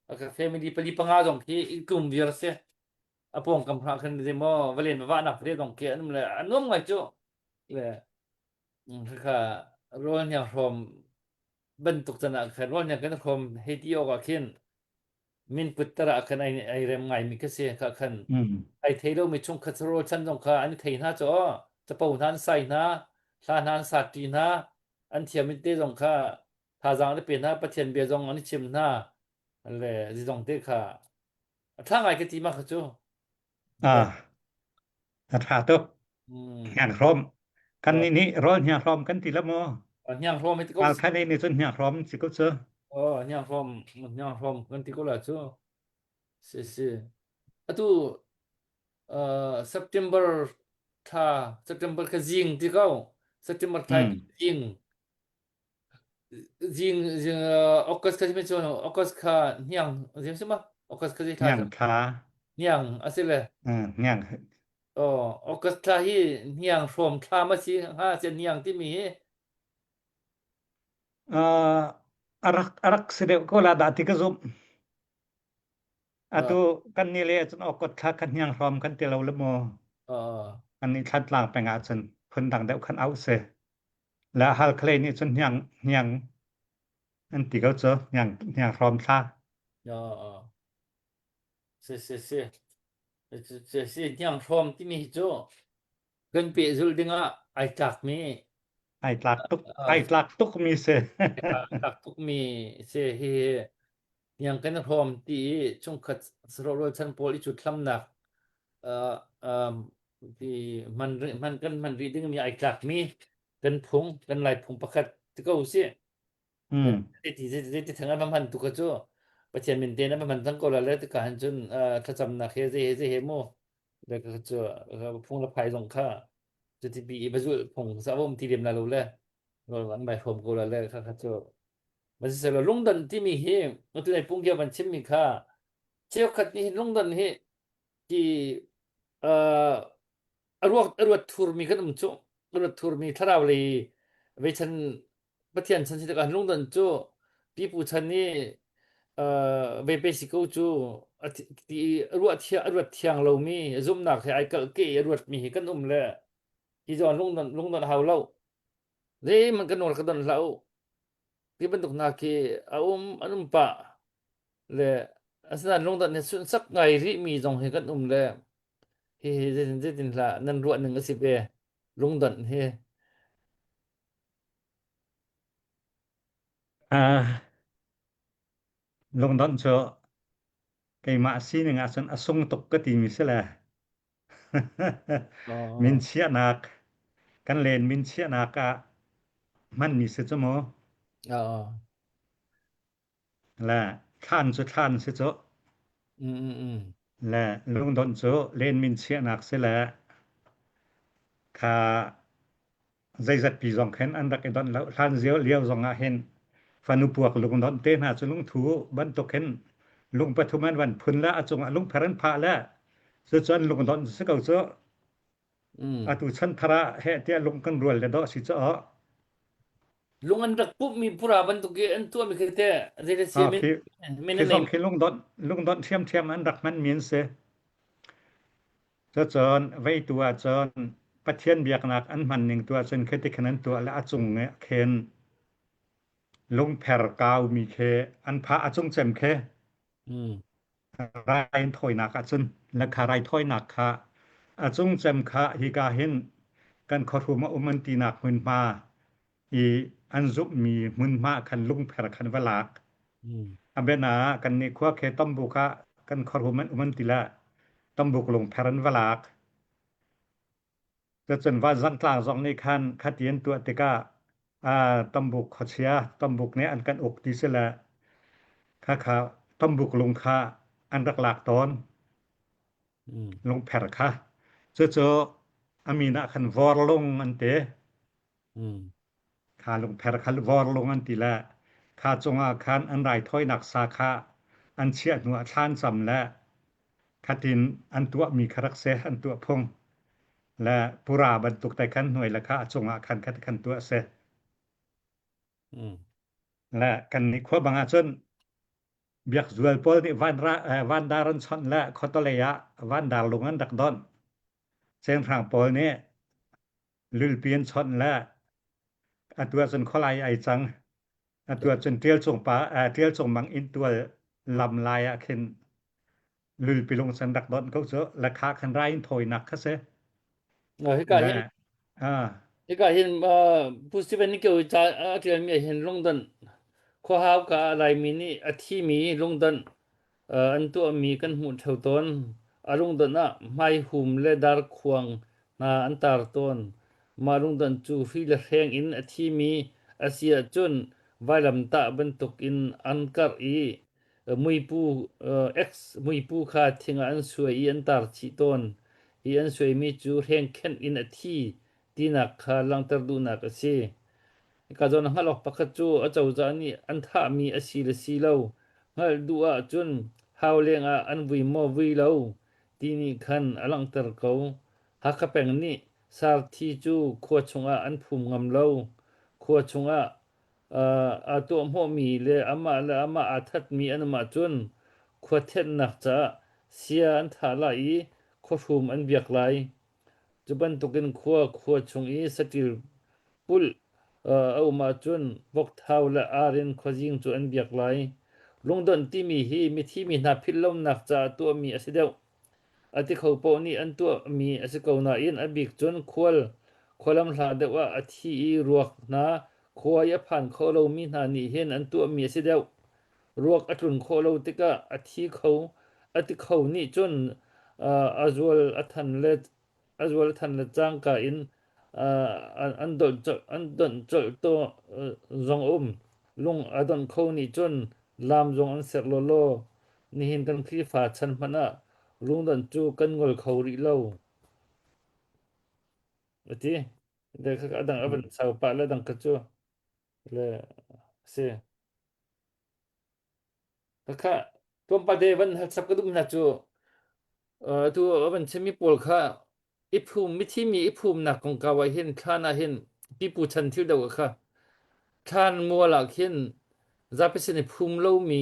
ອາກາເຟມິລີປະລີປະງາຈອງຄີ ອີກກຸ່ມວຽລະເຊ ອາປອງກຳພາເຄັນເດມໍ ວາເລນວານາເຄດອງເຄ ອັນນັ້ນແລ ອານົມໄງໂຈ ແລະ ອືມ ຄືກະໂຣນຍາຮອມ ບັນຕຸກຕະນະຄັນ ໂຣນຍາກັນຮອມ ເຮຕິອອກອາເຄັນ Min put tara akan ai, ai rem ngai mi kase ka akan. Ai thei lo mi chung khat ro chan jong kha ani thei na cho. Chapo nan sai na, hla nan sa ti na, an thiam min te jong kha, tha jang le pe na, Pathian bia jong ani chim na. Le ji jong te kha, Thang ai ka ti ma ka chu. A, a tha to. Hiang hrom. Kan ni ni rol hiang hrom kan ti la mo. Hiang hrom ti ko. Al kan ni ni chun hiang hrom ti ko chu. O, hiang hrom, hiang hrom kan ti ko la chu. Si si. Atu, September tha, September ka jing ti ko. September tha jing. Jing, jing, August ka jing, August ka hiang, jing sima, August ka jing tha. Hiang tha. Hiang, a si le. Hiang. O, August tha hi hiang hrom tha ma si ha, si hiang ti mi hi. A, arak, arak si de ko la da ti ka zup. Atu kan ni le chun August tha kan hiang hrom kan ti lo le mo. Kan ni than tlang pe nga chun phun dang deu kan au se. La hal khle ni chun hiang, hiang. An ti ko chu hiang, hiang hrom tha. Si, si, si. Si, si, hiang hrom ti mi chu. Kan pe zul dinga ai tlak mi. Ai tlak tuk, ai tlak tuk mi se. Ai tlak tuk mi se hi. Hiang kan hrom ti chung khat sro rol chan pol i chu thlam nak. Ti man, man kan man ri ding mi ai tlak mi. Kan phung, kan lai phung pakhat ti ko si. ອືມ ເຮັດທີ່ ເຮັດທີ່ທາງອັນມັນມັນທຸກກະໂຈ ປະເທດເມັນເຕນອັນມັນມັນທັງເກົາລະແລະ ກະຫັນຈົນ ເອີ ຂະຈຳນະເຂເຈເຮເຈເຮໂມ ແລະ ກະໂຈ ເອີ ພົງລະພາຍສົງຄາ ຈຸຕິປີອີບະຈຸ ພົງສະວົມທີ່ເລັມນາໂລແລ ລະວັງໃບໂຮມເກົາລະແລ ກະໂຈ ມັນຊິເສຍລະລົງດັນທີ່ມີເຮ ມັນຄືໃນປຸງກຽວມັນຊິມີຄ່າ ເຊວຄັດນີ້ລົງດັນເຮ ທີ່ ເອີ ອະຣວດ ອະຣວດທູຣມີກະນຸມໂຈ ອະຣວດທູຣມີທະລາວລີ ເວຊັນ ປະທຽນຊັນຊິຕະການລົງດັນໂຈ ປີປູຊັນນີ້ ເອີ ເວເປຊິໂກໂຈ ອະທິ ທີ່ອະຣວດທຽງ ອະຣວດທຽງລາວມີ ຊຸມນາກໃຫ້ອາຍກະເກ ອະຣວດມີກະນຸມແລ ທີ່ຈອນລົງດັນ ລົງດັນເຮົາເລົ່າ ເລ ມັນກະນົນກະດົນເລົ່າ ທີ່ບັນທຸກນາເກ ອາອຸມ ອະນຸມປະ ແລະ ອາສະນັນລົງດັນເຮັດສຸນສັກໄງລິມີຈອງເຮກັນອຸມແລ ເຮເຮເຈຕິນລາ ນັນຣວດໜຶ່ງອາຊິເບ ລົງດັນເຮ ອາ ລົງດັນໂຊ ໄກມາຊີໜຶ່ງອາຊົນອະຊົງຕົກກະຕິມິເສລາ ມິນເຊຍນາກ ກັນເລນມິນເຊຍນາກອະ ມັນມີເສຈະໂມ ລະ ທານຈຸທານເສໂຈ ອືມໆ ລະ ລຸງດອນໂຈ ເລນມິນເຊຍນາກເສລະ ຄາ ໃຈຈັດປີສອງເຂັນອັນດັກໄອດອນລາວ ທ່ານເຊວລຽວສອງອາເຫັນ ຟານຸປວກລຸງດອນເຕນຫາຈຸລຸງທູ ບັນຕົກເຫັນ ລຸງປະທຸມອັນວັນພຸນລະອາຈຸງອາລຸງແພຣັນພະລະ ເສຈອນລຸງດອນເສເກົາເຈາະ ອືມ ອາຕຸຊັນທະລະແຮເຕຍລຸງກັນລວນລະເດາະຊິເຈາະ ລຸງອັນດັກປຸບມີພຸລາບັນຕຸເກອັນຕົວມີເຄແຕ ເດເດເຊ ອາ ເມ ເມນ ເມນ ເມນ ເມນ ລຸງດອນ ລຸງດອນທຽມທຽມອັນດັກມັນມີນເສ ຈະຈອນໄວ້ຕົວຈອນ ປະທຽນບຽກໜັກອັນມັນນິງຕົວ ເຊິ່ງເຄຕິຂະນັນຕົວ ແລະ ອາຈຸງເນເຄນ ລຸງແພລກາວມີເຄ ອັນພາອາຈຸງເຈັມເຄ ອືມ ໄລຖອຍໜັກອາຈຸນ ແລະ ຄາໄລຖອຍໜັກຄາ ອາຈຸງເຈັມຄາ ຮີກາເຫັນ ກັນຂໍທູມາອຸມັນຕີໜັກມຶນມາ ອີ ອັນຊຸບມີມຶນມາຄັນລຸງແພລຄັນວະລາກ ອືມ ອາເບນາ ກັນນິຄວາເຄຕຳບຸກະ ກັນຂໍທູມາອຸມັນຕີລະ ຕຳບຸກລຸງແພລຄັນວະລາກ ຈະຈົນວ່າສັງກາງສອງນີ້ຄັນ ຄະຕຽນຕົວຕິກະ ອາ ຕຳບຸກຂໍເຊຍ ຕຳບຸກເນອັນກັນອົກຕິເສລະ ຄາຄາ ຕຳບຸກລຸງຄາ ອັນດັກລາກຕອນ ອືມ ລຸງແພລຄາ ໂຈໂຈ ອາມີນະຄັນວອລລົງອັນເຕ ອືມ ຄາລຸງແພລຄາວອລລົງອັນຕິລະ ຄາຈົງອາຄານອັນລາຍຖອຍນັກສາຂະ ອັນເຊຍໜວດທານສຳແລະ ຄະຕິນອັນຕົວະມີຄາຣັກເຊ ອັນຕົວະພົງ ແລະ ປຸຣາບັນຕຸກໄຕຄັນໜ່ວຍລະຄາຈົງອາຄານຄະຕິຄັນຕົວະເຊ ອືມ ແລະ ກັນນິຄວບາງອາຈົນ ບຽກຈວນໂປລນິ ວານຣາ ເອີ ວານດາຣັນຊອນ ແລະ ຄໍໂຕເລຍະ ວານດາລຸງອັນດັກດອນ ເຊງທາງໂປລນິ ລຸລປີນຊອນ ແລະ ອາຕົວຈົນຂໍລາຍໄອຈັງ ອາຕົວຈົນຕຽວຈົງປາ ອາ ຕຽວຈົງມັງອິນຕົວລຳລາຍອາເຄັນ ລຸລປີລຸງສັນດັກດອນເຂົາເຈາະ ລະຄາຄັນໄລຖອຍໜັກຄະເຊ ເອີ ເຮກາເຫັນ ອາ ເຮກາເຫັນ ເອີ ຜູ້ຊິເປັນນິເກວຈາ ອາ ທີ່ມີເຫັນລົງດອນ ຂໍຮາວກະອາໄລມີນີ້ ອາທີມີລົງດອນ ເອີ ອັນຕົວະມີກັນຫູເທົ່າຕົນ ອາລຸງດອນອະ ໄມ້ຫຸມ ແລະ ດານຂວາງໜ້າອັນຕາລະໂຕນ ມາລຸງດອນຈູ່ຮີລະແຮງອິນ ອາທີມີ ອາເຊຍຈຸນ ວາຍລຳຕະບັນຕຸກອິນ ອັນກາດອີ ເອີ ມຸຍປູ ເອີ ເອັກ ມຸຍປູຄາທິງ ອາອັນຊ່ວຍອີ ອັນຕາລະທິໂຕນ ອີ ອັນຊ່ວຍມີຈູ່ແຮງແຄນອິນ ອາທີ ຕີນາກຄາ ລັງຕະລຸນາກອາເຊ ກາຈອນຫາລອກປາກະຈູ ອາເຈົ້າຈານີ ອັນທາມີອາຊີລະຊີເລົາ ຫາລະດຸອາຈຸນ ຫາວແລງອາ ອັນວຸຍມໍວຸຍເລົາ ຕີນີຄັນ ອາລັງຕະລະເກົາ ຫາຄະແປງນິ ສາລະທີຈູ ຂົວຊຸງອາ ອັນພູມງຳເລົາ ຂົວຊຸງອາ ອາ ອາຕົວໂຮມີ ແລະ ອາມະ ແລະ ອາມະອາທັດມີ ອານຸມະຈຸນ ຂົວແທດນາກຈາ ເຊຍ ອັນທາລາອີ ຂົວທູມ ອັນວຽກລາຍ ຈຸບັນຕຸກອິນຂົວ ຂົວຊຸງອີ ສະຕິລ ປຸລ ເອີ ອາອຸມາຈຸນ ວົກທາວ ແລະ ອາເຣນ ຂໍຍິງຈຸອັນວຽກລາຍ ລຸງດອນຕີມີຮີ ມີທີມີນາພິດລົມນາກຈາ ຕົວະມີອາຊິເດວ ອາຕິເຂົາໂປະນີ ອັນຕົວະມີອາຊິເກົານາອິນ ອາບິກຈຸນ ຄວາລ ຄວາລຳລາເດວອາ ອາທີອີ ລວກນາ ຄວາຍອາພານ ໂຄໂລມີນານີເຮນ ອັນຕົວະມີອາຊິເດວ ລວກອາຈຸນ ໂຄໂລຕິກາ ອາທີເຂົາ ອາຕິເຂົານີຈຸນ ອາ ອາຈວລ ອາທັນ ແລະ ອາຈວລທັນ ແລະ ຈາງກາອິນ ອາ ອັນ ອັນດອນ ອັນດອນໂຈໂຕ ເອີ ຈອງອຸມ ລຸງອາດອນເຂົານີຈົນ ລາມຈອງອັນເສກໂລໂລ ນິເຫັນກັນຄີຟ້າຊັນພະນະ ລຸງດອນຈູກັນງົນເຂົາລິເລົາ ອາຕິ ເດກະດັງອາວັນເຊົາປະ ແລະ ດັງກະຈູ ແລະ ເຊ ກະຄະ ຕົວມປາເດວັນຮັດສັບກະດຸມນາຈູ ເອີ ຕົວວັນເຊມີໂປລຄະ ອີພຸມ ມິທີມີອີພຸມນາກອງກາວາເຫັນ ຄານາເຫັນ ປີປູຊັນທິວດາວກະຄະ ຄານມົວລາກເຫັນ ຈາເປເຊນອີພຸມໂລມີ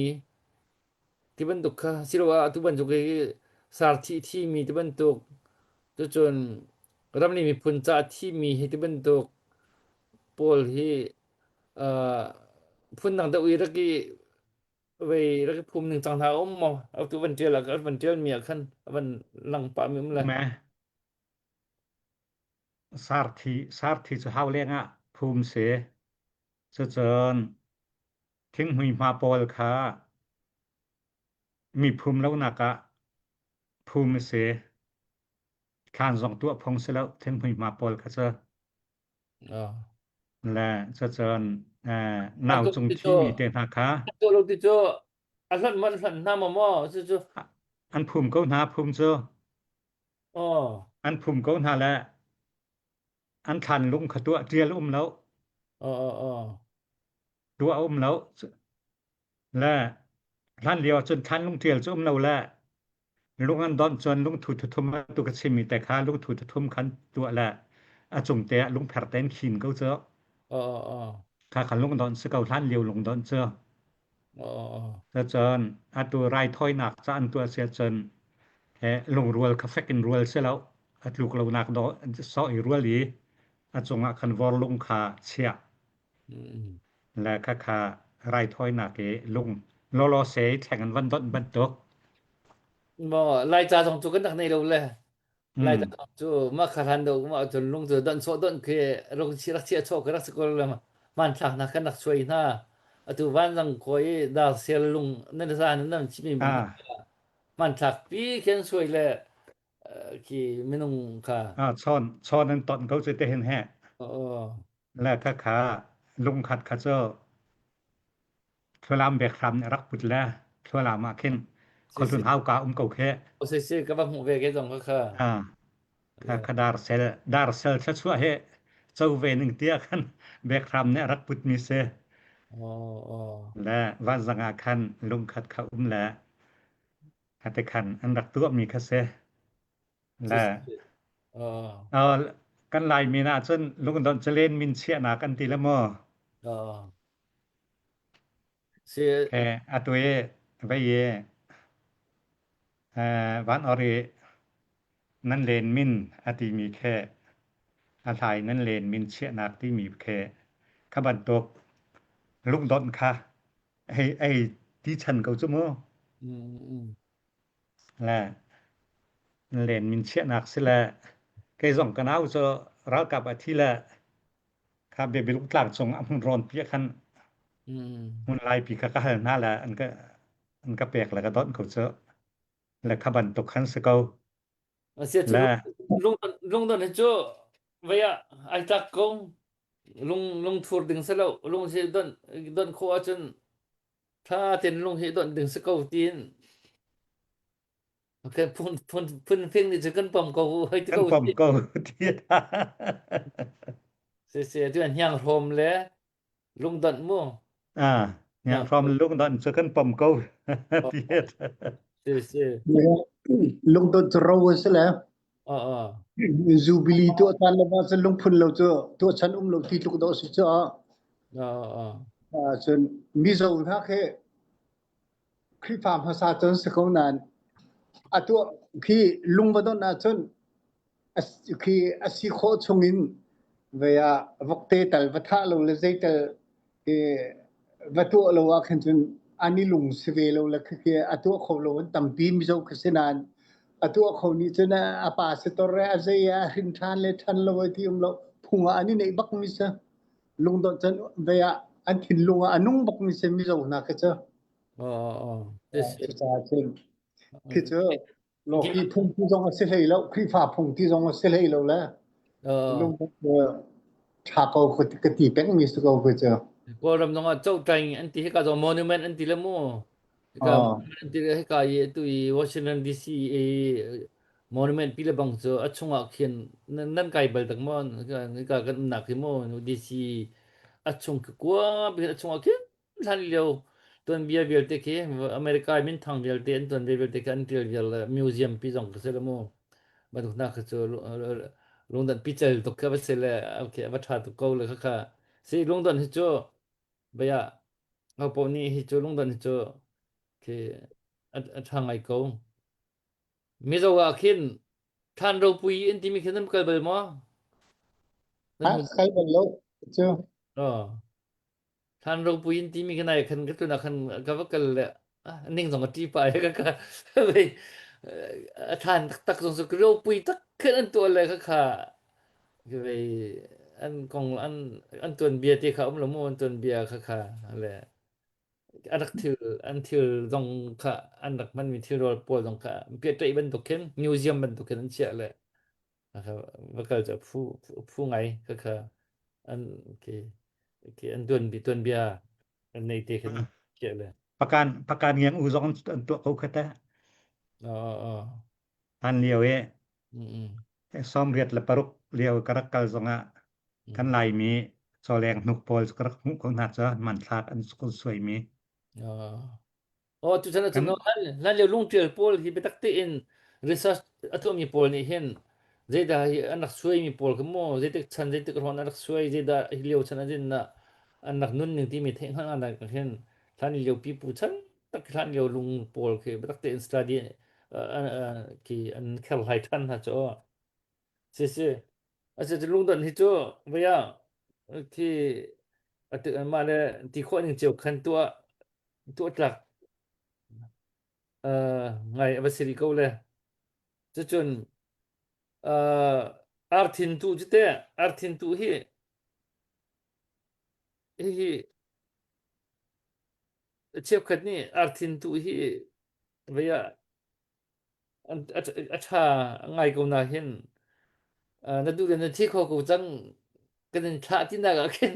ຕິບັນຕຸກຄະ ຊິລະວາ ອາຕຸບັນຕຸກ ສາລະທິ ທີມີ ຕິບັນຕຸກ ຈຸຈົນ ລຳນີມີພຸນຈາ ທີມີ ເຮ ຕິບັນຕຸກ ໂປລເຮ ເອີ ພຸນນັງຕະອຸຍ ລະກີ ເວຍ ລະກີ ພຸມໜຶ່ງຈັ່ງທາອົມ ເອົາຕຸບັນເຈລ ລະກະບັນເຈລ ມີອາຄັນ ອາບັນລັງປະມີອຳລະ ແມ ສາລະທິ ສາລະທິ ຈະຫາວແລງອະ ພູມເສ ຈະເຈີນ ທິງຫຸຍມາໂປລຄະ ມີພູມເຫຼົ່ານາກະ ພູມເສ ຄານສອງຕົວະພົງເສລາວ ທິງຫຸຍມາໂປລຄະເຈີ ເອີ ແລະ ຈະເຈີນ ເອີ ນາວຈຸງທີມີເຕນາຄາ ຕົວະລົງຕິໂຈ ອາລັນມັນລັນນາມອມອ ຈຸ ອັນພູມເກົານາ ພູມເຈີ ອໍ ອັນພູມເກົານາແລະ ອັນຄັນລຸງຂະຕົວະຕຽລອຸມເລົາ ອໍ ອໍ ອໍ ຕົວະອຸມເລົາ ແລະ ຄັນລຽວຈົນຄັນລຸງຕຽລຈຸມເລົາແລະ ລຸງອັນດອນຈົນລຸງທູດທຸທຸມມາຕຸກະຊິມີແຕ່ຄາລຸງທູດທຸທຸມຄັນຕົວະແລະ ອາຈຸງແຕະລຸງແພຣແຕນຂີນເກົາເຈີ ອໍ ອໍ ຄາຄັນລຸງດອນສະເກົາຄັນລຽວລຸງດອນເຈີ ອໍ ເຈີນ ອາຕູລາຍຖອຍໜາກຈານຕົວເສຍເຈີນ ແຮ ລົງຣວລຄາເຟກິນຣວລເສຍແລ້ວ ອາລູກເຫຼົ່າໜາກດໍ ຊໍອີຣວລອີ ອາຈົງອາຄັນວອລລົງຄາເສຍ ອືມ ແລະ ຄາຄາລາຍຖອຍໜາກເອ ລົງລໍລໍເສແທງອັນວັນດອນບັນຕົກ ບໍ່ ລາຍຈາສອງຈຸກັນໜັກໃນໂລແລ ອືມ ລາຍຈາສອງຈຸ ມາຄາທັນໂດ ມາຈົນລົງເຈີດອນໂຊດອນເຄ ລົງຊິລັກເຊໂຊກະລັກສະກົນລະ ມານທາກນາກະນັກຊ່ວຍນາ ອາຕູວານສັງໂຄຍ ດາເຊລະລຸງ ນັນດາສານນຳຊິມີ ອ່າ ມານທາກປີແຄນຊ່ວຍແລ ເອີ ຄີເມນຸງຄາ ອ່າ ຊອນ ຊອນນັ້ນຕອນເຂົາຊິເຕເຫັນແຮ ໂອ້ ແລະ ຄາຄາ ລຸງຂັດຂະເຈີ ໂທລາມແບກຄຳລັກປຸດແລ ໂທລາມາເຂັນ ໂຄທຸນຮາວກາອຸມເກົາແຄ ໂອເຊເຊກະບັກຫູເວເກຈອງຄາຄາ ອ່າ ຄາຄາດາຣເຊລ ດາຣເຊລຊະຊວເຮ ເຈົ້າເວໜຶ່ງເຕຍຄັນ ແບກຄຳແນະລັກປຸດມີເຊ ໂອ້ ແລະ ວານສັງອາຄັນ ລຸງຂັດຂະອຸມແລ ອາເຕຄັນ ອັນລັກຕົວະມີຄະເຊ ແລະ ເອີ ກັນລາຍມີນາເຊິ່ນ ລຸງດອນຈະເລນມິນເຊຍນາກັນຕິລະມໍ ເອີ ເຊ ແອ ອາຕຸເອ ໄວເອ ເອີ ວານອອເຣ ນັນເລນມິນ ອາຕິມີແຄ ອາໄທ ນັນເລນມິນເຊຍນາກຕິມີແຄ ຄະບັນຕົກ ລຸງດອນຄະ ໄອ ໄອ ຕິຊັນເກົາຈຸໂມ ອືມ ແລະ ເລນມິນເຊຍນາກຊິແລ ໄກຊ່ອງກະໜາວໂຈ ຣາວກັບອາທິແລ ຄາເບເບລຸກຕາງຊົງອຳຮຸນຣອນເປຍຄັນ ອືມ ຮຸນລາຍປີກະກະຫັ້ນນາແລ ອັນກະ ມັນກະແປກ ແລ້ວກະດອນເຂົາເຈົ້າ ແລ້ວຂະບັນຕົກຫັ້ນຊະເກົ່າ. ອາ ເສຍ ແລະ ລຸງ ລຸງດອນ ເຫັນໂຈ ໄວຍະ ອາຍຕັກກົງ ລຸງ ລຸງທູດດຶງຊະແລ້ວ ລຸງຊິດອນ ດອນໂຄອາຈົນ ຖ້າເຕັນລຸງຊິດອນດຶງຊະເກົ່າຕີນ ໂອເຄ ພຸ້ນ ພຸ້ນ ພຸ້ນເພັງນີ້ຈະຂຶ້ນປ້ອມເກົ່າ ໃຫ້ ຂຶ້ນປ້ອມເກົ່າ ເສຍ ເສຍ ທີ່ມັນຮຽງໂຮມແລ ລຸງດອນໝູ່ ອາ ຍາມພ້ອມລຸງດອນຊະກັນປ້ອມເກົ່າ ເສຍ ເສຍ ລຸງດອນຈະເຮົາຊະແລ້ວ ອໍ ອໍ ຈູບິລີຕົວະຕັນລະວ່າຊະ ລຸງພຸ້ນລາວຈະຕົວະສັນອຸມລາວທີ່ລຸກດອກຊິຈະ ອໍ ອໍ ອາ ເຊິ່ງມີເຈົ້ານາເຄ ຄຣິຟາພາສາເຈົ້າສະເກົານານ ອາຕົວະຄີລຸງວະດອນອາຊົນ ອາ ຄືອາຊີໂຄຊົງອິນ ເວຍາ ວັກເຕຕັນ ວັດທະໂລ ລະເຈຕັນ ເອ ວະຕົວະໂລ ອາຄັນຈຸນ ອານິລຸງ ສະເວໂລ ລະຄື ອາຕົວະໂຄໂລ ຕຳປີມິໂຊ ຄະເຊນານ ອາຕົວະໂຄນິຈຸນ ອາປາສະໂຕເຣ ອາເຊຍາ ຮິນທານ ເລທັນ ລະເວຕິອຸມໂລ ພຸງອານິເນ ບັກມິສ ລຸງດອນຈັນ ເວຍາ ອັນທິນລຸງອານຸງ ບັກມິສ ມິໂຊ ນາຄະເຈ ອໍ ອໍ ອໍ ເດຊ ເດຊາເຊນ ເຄເຈີ ໂລຄີພຸງທີ່ຈອງອາເຊເຮຍແລ້ວ ຄຣິຟາພຸງທີ່ຈອງອາເຊເຮຍແລ້ວແຫຼະ ເອີ ລົງເອີ ຖ້າເຂົາກະຕີແປ້ງມີສະເກົາເຄເຈີ ກໍລຳນອງເຈົ້າໄຕ ອັນທີ່ເຮັດກາ monument ອັນທີ່ລະໂມ ກາ monument ອັນທີ່ເຮັດກາ ເອ ຕຸຍ Washington D C ເອ monument ປີລະບັງເຈີ ອາຊຸງອາຄຽນ ນັ້ນ ນັ້ນໄກເບິດຕັກມອນ ກາ ກາ ການໜັກທີ່ໂມ D C ອາຊຸງກະກວາ ເປັນອາຊຸງອາຄຽນ ທ່ານຫຼຽວ ຕວນເບຍ ວຽລເຕເຄ ອາເມລິກາມິນທັງ ວຽລເຕ ອັນຕວນເບຍ ວຽລເຕເຄ ອັນຕຽວ ວຽລ ມິວຊຽມ ປີສອງກະເຊລະໂມ ບັນທຸກນາຄະໂຈ ເອີ ເອີ ລົງດັນປີເຈີຕົກເຄືອບາເຊລະ ໂອເຄ ອາວະທາຕຸກເກົາເລີຍຄ່າ ຊິລົງດັນເຮໂຈ ບະຍະ ເອົາປອນນີ້ເຮໂຈ ລົງດັນເຮໂຈ ໂອເຄ ອາ ອາທາງໄອໂກ ເມຊາວາເຄັນ ທ່ານໂຣປຸຍ ອັນຕິມີເຄັນນຳກັນເບິດໝໍ ອາ ໄຄບັນໂລ ເຈົ້າ ອໍ ທ່ານໂຣປຸຍ ອັນຕິມີເຄັນນາຍ ຄັນກະຕຸນ ອາ ຄັນກະວ່າກັນແຫຼະ ອາ ໜຶ່ງສອງອາທິດໄປ ກະ ກະ ເອີ ທ່ານຕັກ ສົງສຸກ ໂຣປຸຍ ຕັກເຄັນອັນຕົວແຫຼະ ກະ ກະ ອັນກອງ ອັນ ອັນຕົວເບຍຕິ ຄະ ອຳລະໂມ ອັນຕົວເບຍ ກະ ກະ ແຫຼະ ອັນດັກທິວ ອັນທິວດອງຄະ ອັນດັກມັນມີທິວໂຣໂປດອງຄະ ເປຍໄຕບັນຕຸເຄັນ ມິວຊຽມບັນຕຸເຄັນ ອັນເຊຍແຫຼະ ນະຄະ ວ່າກະຈະຜູ້ ຜູ້ໄງ ກະຄະ ອັນ ໂອເຄ ໂອເຄ ອັນຕົວນ ຕົວນເບຍ ອັນໃນເຕເຄັນ ເຊຍແຫຼະ ປະການ ປະການງຽງອູ່ສອງ ອັນຕົວເຂົາຄະແຕ ອໍ ອໍ ອັນລຽວເອ ອືມ ຊອມຣຽດລະປາລຸກລຽວກະຣັກກັນສອງອະ ອືມ ຄັນລາຍມີ ຊໍແລງນຸກປອລກະຣັກຮຸກຂອງໜາດຈະມັນທາດອັນສຸກສວຍມີ ອໍ ອໍ ຈຸດຊັ້ນ ອັນ ອັນລຽວລຸງເຈີໂປລທີ່ໄປຕັກເຕະເອັນ ເຣຊາ ອາໂຕມີໂປລນີ້ເຫັນ ເຈດາ ອັນດັກສວຍມີໂປລກະໂມ ເຈດາ ຊັ້ນ ເຈດາ ກະຮອນ ອັນດັກສວຍ ເຈດາ ລຽວຊັ້ນ ອັນເຈນນະ ອັນດັກນຸນໜຶ່ງທີ່ມີເທັງຫັ້ນ ອັນດັກເຫັນ ທ່ານລຽວປີປູ ຊັ້ນ ຕັກທ່ານລຽວລຸງໂປລເຄ ໄປຕັກເຕະເອັນສະຕາເດຍ ເອີ ອັນ ເອີ ທີ່ອັນແຄລໄຮທັນ ຫາຈອ ເຊ ເຊ ອາຈານລຸງດອນເຮໂຈ ວະຍາ ທີ່ ອາ ຕຶ ອັນມາແລະ ທີ່ໂຄໜຶ່ງເຈີຄັນຕົວ ຕົວຈັກ ເອີ ໄງ ອາວາຊິລິໂກແລ ຈະຈົນ ເອີ ອາຣທິນຕຸ ຈະແຕ ອາຣທິນຕຸເຮ ເຮ ເຊບຂັດນີ້ ອາຣທິນຕຸເຮ ວະຍາ ອັນ ອາ ອາ ອາທາ ງາຍກອງນາເຫັນ ອາ ນະດູເດນະທີໂຄໂກຈັງ ກະເດັນທະຕິນາກະເຄັນ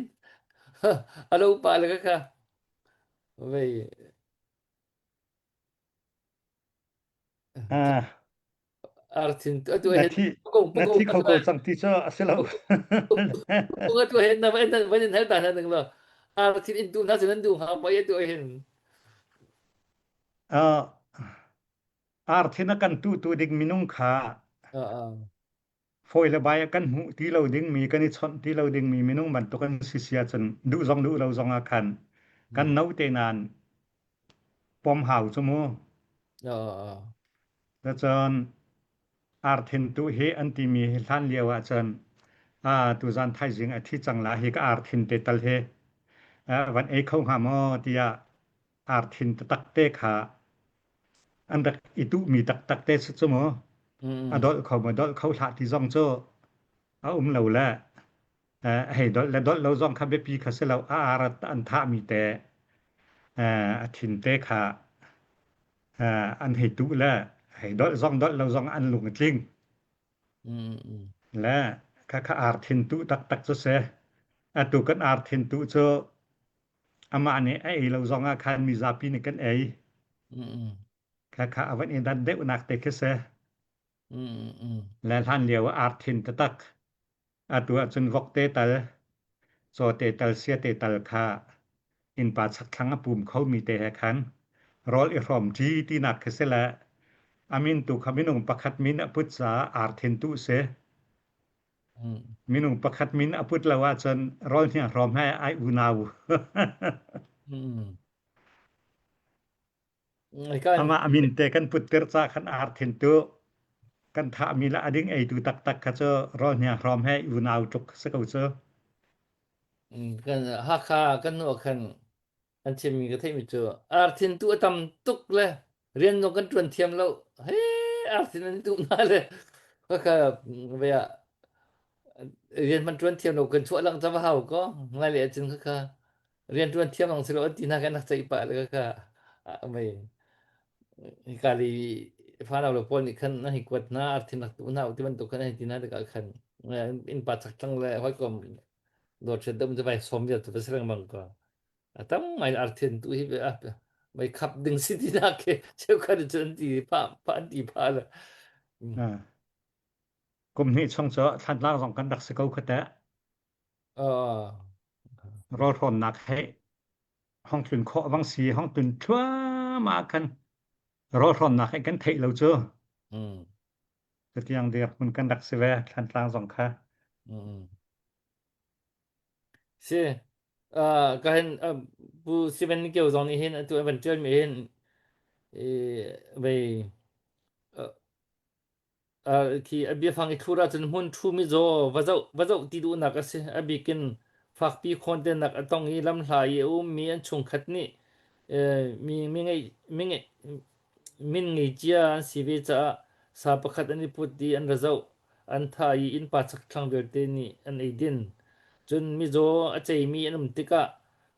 ອາໂລປາລະກະຄະ ເວຍ ອາ ອາຣທິນ ເອີ ຕົວເຫັນ ນະທີ ໂກ ນະທີໂຄໂກຈັງຕິເຊອ ອາເຊລາ ໂກ ຕົວເຫັນນະ ໄວ້ນັ້ນ ໄວ້ນັ້ນ ໃຫ້ຕາໜຶ່ງລະ ອາຣທິນອິນຕຸນະ ສະນັ້ນດູຫາໄປຕົວເຫັນ ເອີ ອາຣທິນນະກັນຕຸຕຸດິງມິນຸງຄາ ເອີ ເອີ ໂຟຍລະບາຍອາກັນຫູຕີເລົາດິງມີ ກະນິຊອນຕີເລົາດິງມີ ມິນຸງບັນຕຸກັນຊິເຊຍ ຈົນດຸຈອງດຸເລົາຈອງອາຄັນ ກັນເນົາເຕນານ ປອມຫາວຈະໂມ ເອີ ເອີ ລະຈອນ ອາຣທິນຕຸເຮ ອັນຕິມີເຮ ລານລຽວອາຈອນ ອາ ຕຸຈານໄທຈິງ ອາທິຈັງລາເຮ ກະອາຣທິນເຕຕັນເຮ ອາ ວັນເອເຂົາຫາມໍ ຕິຍາ ອາຣທິນຕະຕັກເຕຄາ ອັນດັກອີຕຸມີຕັກຕັກເຕສະໂມ ອາດອລເຂົາມາດອລເຂົາທະຕິຈອງໂຈ ອາອຸມເລົາແລ ອາ ໃຫ້ດອລ ແລະ ດອລເລົາຈອງຄະເບປີຄະເຊເລົາ ອາອາຣະຕະອັນທະມີແຕ ອາ ອາທິນເຕຄາ ອ່າ ອັນໃຫ້ຕຸແລ ໃຫ້ດອດສອງດອດລາວສອງອັນລົງກະຈິງ ອືມ ແລະ ກະ ກະອາຣທິນຕຸຕັກຕັກໂຈເຊ ອາຕຸກັນອາຣທິນຕຸໂຈ ອາມາເນ ເອລາວສອງອາຄານມີຊາປີເນກັນເອ ອືມ ກະ ກະອາວັນເອດັນເດວນາກເຕເຄເຊ ອືມ ແລະ ທ່ານລຽວອາຣທິນຕະຕັກ ອາຕຸອາຈຸນວົກເຕຕັລ ໂຈເຕຕັລເຊຍເຕຕັລຄາ ອິນປາຊັກທັງອາປຸມເຂົາມີເຕແຮຄັນ ຣອລອີຮອມຈີຕີນາກເຄເຊລະ ອາມິນຕຸຄາມິນຸງປະຄັດມິນອະປຸດສາອາຣທິນຕຸເຊ ອືມ ມິນຸງປະຄັດມິນອະປຸດລະວາຈົນ ຣອລເຮຍຮອມແຮໄອອູນາວ ອືມ ອືມ ອາມາອາມິນເຕກັນປຸດເຕີຣຈາຄັນອາຣທິນຕຸ ກັນທາອາມິລະອາດິງເອຕຸຕັກຕັກຄະໂຈ ຣອນເຮຍຮອມແຮອີວນາວຕຸກສະເກົາໂຈ ອືມ ກັນຮາຄາກັນໂນຄັນ ອັນເຊມີກະເທມີໂຈ ອາຣທິນຕຸອະຕຳຕຸກແລ ຮຽນໂນກັນຈວນທຽມລາວ ເຮ ອາຣທິນຕຸນາແລ ກະ ກະ ເວຍ ຮຽນມັນຈວນທຽມໂນກັນຊົ່ວຫຼັງຈາກເຮົາກໍ ງາຍເລຍຈຶ່ງກະ ຮຽນຈວນທຽມຫຼັງຊິລອດຕີນາກັນນັກໃຈປະແລ້ວກະ ອາ ໄມ ກາລີຟານາວລະພອນອີກຄັນໃຫ້ກວດໜ້າອາຣທິນຕັກຕຸນາອາຣທິນຕຸກຄັນໃຫ້ຕີນາແລ້ວກະຄັນ ເອີ ອິນປາຊັກທັງແລ ຫ້ອຍກອມ ໂດດເຊດເດີມຈະໄປຊອມວຽດຈະໄປສະແດງບັງກອ ອາ ຕຳໄມອາຣທິນຕຸຮີເບອາ ໄມຄັບດຶງຊິຕິນາເຄ ເຊວຄາດິຈະອັນຕີພາ ພາອັນຕີພາລະ ອືມ ອາ ກຸມນີ້ຊ່ອງເຈາະທັນລາວສອງກັນດັກສະເກົາຄະແຕະ ເອີ ລໍທອນໜັກໃຫ້ ຫ້ອງທຶນເຄາະວັງສີ ຫ້ອງທຶນທົ່ວມາຄັນ ລໍທອນໜັກໃຫ້ກັນເທເລົາເຈີ ອືມ ກະຕຽງເດຍມັນກັນດັກສະແວ ທັນລາວສອງຄະ ອືມ ເຊ ເອີ ກະເຫັນ ເອີ ຜູ້ຊິເປັນເກວສອງນີ້ເຫັນ ອາຕຸເອວັນເຈີນມີເຫັນ ເອ ໄວ ເອີ Aki, a bia fang i thura chun hmun thu mi zo, va zau, va zau ti duhnak a si. A bikin fakpi khonte nak a tong i lamhla i a um mi an chung khat nih, eh, mi, mi ngei, mi ngei, min ngei cia an si ve caah sa pakhat an i put i an va zau, an tha i innpa chak thlang vialte nih an ei din. Cun mizaw a ceimi an um tikah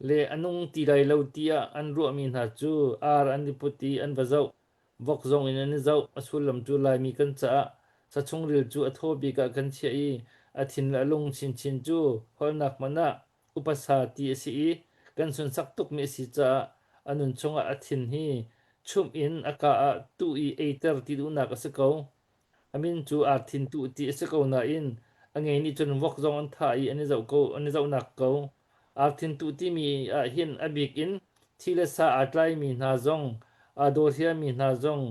le a nung ti lai lo tiah an ruahmi hna cu ar an i put i an va zoh. Vok zongin an i zoh. A sullam cu Laimi kan caah sachungril cu a thaw bik ah kan chiah i a thin le a lung chinchin cu holhnak hmanh ah upasa ti a si i kan sunsak tukmi a si caah a nun chungah a thin hi chumh in a ka ah tuh i eiter ti duhnak a si ko. A min cu Arthin tuh ti a si ko nain a ngei nih cun vok zong an thah i an i zoh ko, an i zohnak ko. Arthin tuh timi ah hin a bik in thi le sa aa tlaimi hna zong, aa dawhriami hna zong,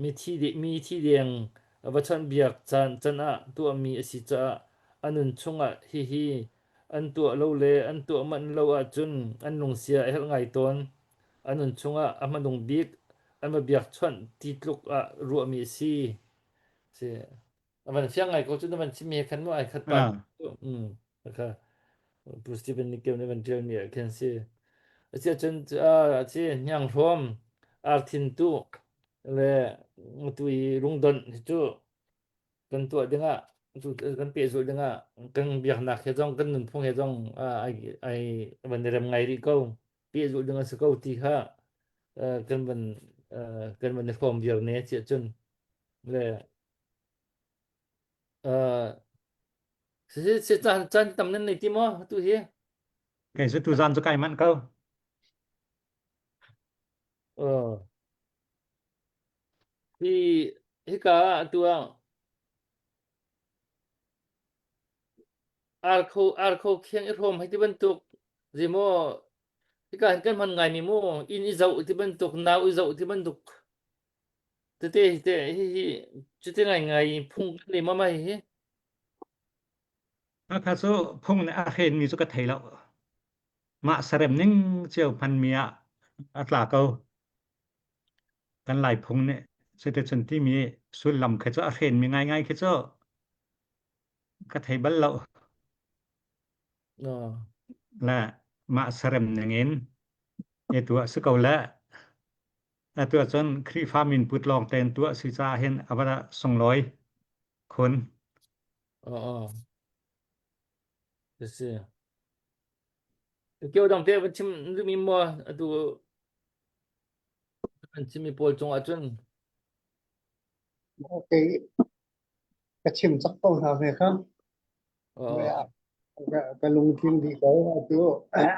mithi de-, mithi deng va chawnh biak can, can ah tuahmi a si caah a nun chungah hihi an tuah lo le an tuah manh lo ahcun an lungsia a herh ngai tawn. A nun chungah a hmanung bik an va biak chawnh ti tluk ah ruahmi a si. Si. A van fiang ngai ko cu na van chimmi he khan maw ai khat pa. Ah. Um. Kha. Pu Stephen Nikem na van ṭialmi a khen si. A si a cun, a, a si hniang hrawm, Arthin tuh le tu i lungdon hi cu kan tuah dingah, tu kan pehzulh dingah, kan biaknak he zong, kan nunphung he zong, a, ai, ai van rem ngai rih ko. Pehzulh ding a si ko ti kha, a, kan van, a, kan van hrawm viar ne, si a cun. Le, a, si, si, si, caan, caan tam nan nei ti maw, tu hi? Kei si tu zan cu kai manh ko. Aw. Hi, hika tu ah, Ar kho, ar kho khiang i hrawm hai ti bantuk. Zi maw, hika hin kan hman ngai mi maw, inn i zoh ti bantuk, nau i zoh ti bantuk. Tete, te, hi, hi, cu te ngai ngai, phung kan lei mama hi, hi. A kha cu phung nih a hren mi cu ka thei lo. Mah sarem ning cio hman mi ah a tla ko. Kan Lai phung nih, si te cun timi sullam khi cu a hren mi ngai ngai khi cu ka thei bal lo. Aw. Le mah sarem ning in i tuah si ko le, a tuah cun Khrihfa min put lawng tein tuah si caah hin a va sunglawi khun. Aw, aw. Ka si. Keu dang te van chim mi maw, a tu ມັນຊິມີໂປລຈົງອາຈຸນ ໂອເຄ ກະຊິມຈັກໂຕເທົ່າໃດຄັບ ເອີ ກະ ກະລົງທຶນດີກວ່າ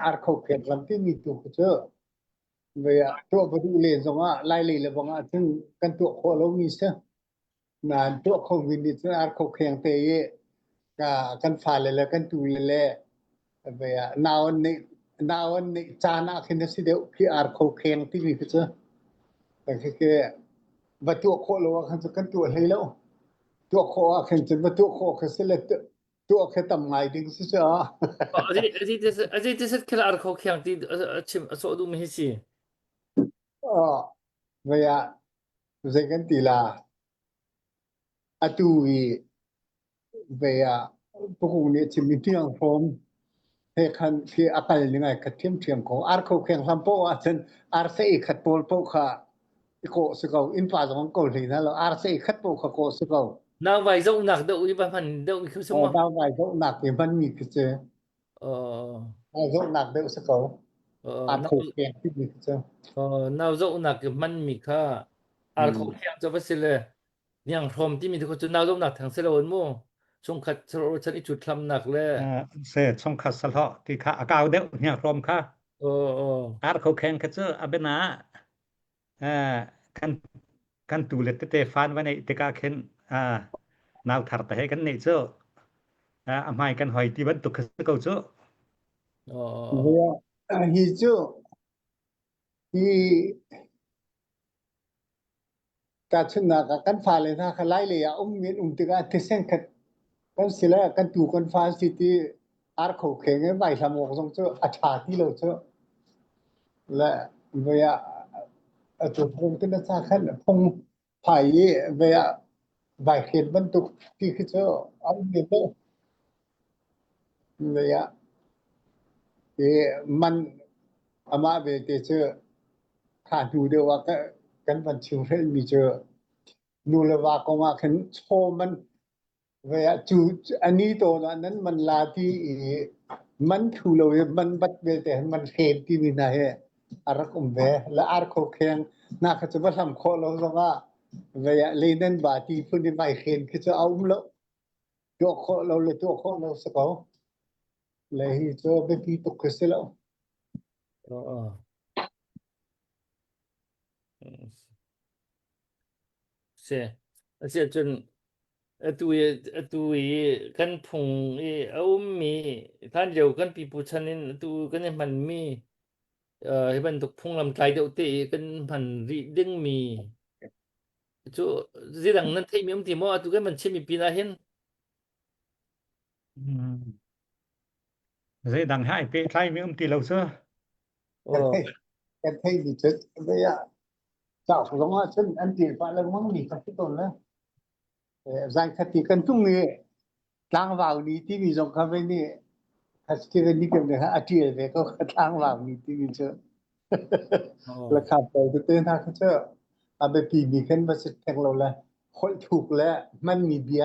ອາດເຂົ້າແຂ່ງລຳທີ່ມີຕຸກເຈີ ເວຍ ຕົວະບໍ່ດູເລນສອງອະ ລາຍເລລະບັງອາ ເຖິງກັນຕົວະໂຄລະມີເສຍ ນານຕົວະໂຄວິດນີ້ ອາດເຂົ້າແຂ່ງເຕ ກະກັນຟ້າແລະ ກັນຕູແລະ ເວຍ ນາວອັນນີ້ ນາວອັນນີ້ຈານະ ເຫັນຊິເດວ ທີ່ອາດເຂົ້າແຂ່ງທີ່ມີຄືເຈ ແຕ່ຄື ແຕ່ວ່າຕົວະໂຄລະວ່າ ຄັນຈະກັນຕົວະເລີຍແລ້ວ ຕົວະໂຄອາ ຄັນຈະບໍ່ຕົວະໂຄກະຊິເລ ຕົວະແຄ່ຕຳງາຍດຶງຊື່ໆ ອາ ອາຈິ ອາຈິ ອາຈິ ເຄລາ ອາ ເຂົ້າແຂ່ງຕິ ອາ ອາ ອາ ໂຊດູມີຊິ ອາ ເວຍ ເວກັນຕິລາ ອາຕູວີ ເວຍ ປະກຸງເນຊິມິຕິຍັງໂຮມ ເຮຄັນທີ່ອາໄປນິງໄງ ກະທຽມທຽມຂອງອາ ເຂົ້າແຂ່ງລຳໂປອາ ເຊັ່ນ ອາ ເຊອີ ຄັດໂປລໂປຄະ ໂກະສະເກົາ ອິນປາສອງໂກເລນະ ອາເຊອີ ຄັດໂປຄະໂກະສະເກົາ ນາວໄວເຈົ້າໜັກເດີ ອຸຍ ປະພັນເດີ ອຸຍ ຄືສະ ໂອ ມາ ນາວໄວເຈົ້າໜັກ ເອ ມັນມີຄືເຈ ເອີ ນາວເຈົ້າໜັກເດີສະເກົາ ເອີ ອາໂຄແຄງທີ່ມີຄືເຈ ເອີ ນາວເຈົ້າໜັກ ມັນມີຄ່າ ອາໂຄແຄງຈະວ່າຊິເລ ຍັງໂຮມທີ່ມີທຸກຄົນ ນາວເຈົ້າໜັກທັງເຊລະໂອນໂມ ຊົງຄັດສະເລາະ ຊັ້ນອີຈຸດຄຳໜັກແລ ເອີ ເຊຊົງຄັດສະເລາະ ທີ່ຄ່າອາກາວເດີ ຍັງໂຮມຄ່າ ເອີ ເອີ ອາໂຄແຄງຄະເຈ ອາເບນາ ອ່າ ກັນ ກັນຕູເລັດເຕຟານວາເນເຕກາເຄັນ ອ່າ ນາວທັດຕະເຮກັນເນໂຊ ອ່າ ອາໄມກັນຫອຍຕີບັນຕຸກເຂົາໂຊ ອໍ ເວຍ ອ່າ ຮີໂຊ ທີ່ ກາຊະນາກະກັນຟາເລນາຄະໄລເລອາ ອຸມເມນອຸມຕິກາເຕເຊັງຄັດ ກັນຊິລະກັນຕູກັນຟາຊິຕິ ອາດເຂົ້າແຂ່ງໄວສະໝອງສອງເຈ ອາທາຕິໂລເຈ ແລະ ເວຍ ອາໂຕໂພງເຕນະຊາຄັນ ໂພງ ໄພເວຍ ໄວເຂດບັນຕຸກທີ່ຄືເຈົ້າ ເອົາເວຍ ເວຍ ເອ ມັນ ອາມາເວເຕເຈີ ຂ້າດູເດີວ່າ ກະ ກັນບັນຊິວເຮນມີເຈີ ນູລະວາກໍມາເຂັນໂຊມັນ ເວຍ ຈູ ອັນນີ້ໂຕນັ້ນ ມັນລາທີ່ ມັນທູໂລ ມັນບັດເວເຕ ມັນເຂດທີ່ມີນາເຮ ອາລັກອຸມເວ ລະອາດໂຄແຂ່ງ ນາຄະຈະມາທຳໂຄລາວສະວ່າ ເວຍ ເລນັນບາຕີພຸ້ນໄວເຂດ ຄືຈະເອົາອຸມໂລ ຕົວໂຄລາວ ລະຕົວໂຄລາວສະເກົາ ລະຮີໂຈເບຕີຕົກຄືເສຍແລ້ວ ເອີ ເອີ ເຊ ເຊ ຈົນ ອະຕູ ອະຕູ ກັນພຸງ ອາອຸມມີ ທ່ານດຽວກັນປີປູຊານິນ ອະຕູ ກັນມັນມີ ເອີ ເຮັດມັນຕົກພຸງລຳໄກເດວເຕ ກັນພັນລິດຶງມີ ໂຈ ຊິດັງນັ້ນເທມີອຸມຕິມໍ ອະຕູ ກັນມັນເຊມີປີນາເຫັນ ອືມ ເສຍງດັງຫາຍເປະໄທມີອຸມຕິເລົ່າເຊ ໂອ້ ກັນໄທມີເຈັດເວຍ ເຈົ້າຂອງວ່າເຊິ່ງອັນທີ່ປະເລີງມັງມີກັນທີ່ຕົ້ນແລ້ວ ເອີ ໃນຄະຕິກັນທຸງນີ້ ຕ່າງວາວນີ້ທີ່ມີສອງຄຳໄວ້ນີ້ ຄະຕິກັນນີ້ກໍເປັນອາທິເວກໍຕ່າງວາວນີ້ທີ່ມີເຊີ ລະຄາໄປເຕນາເຊີ ອາເບປີມີເຂັນມາສິດແທງລາວລະ ຄົນທຸກແລະ ມັນມີເບຍ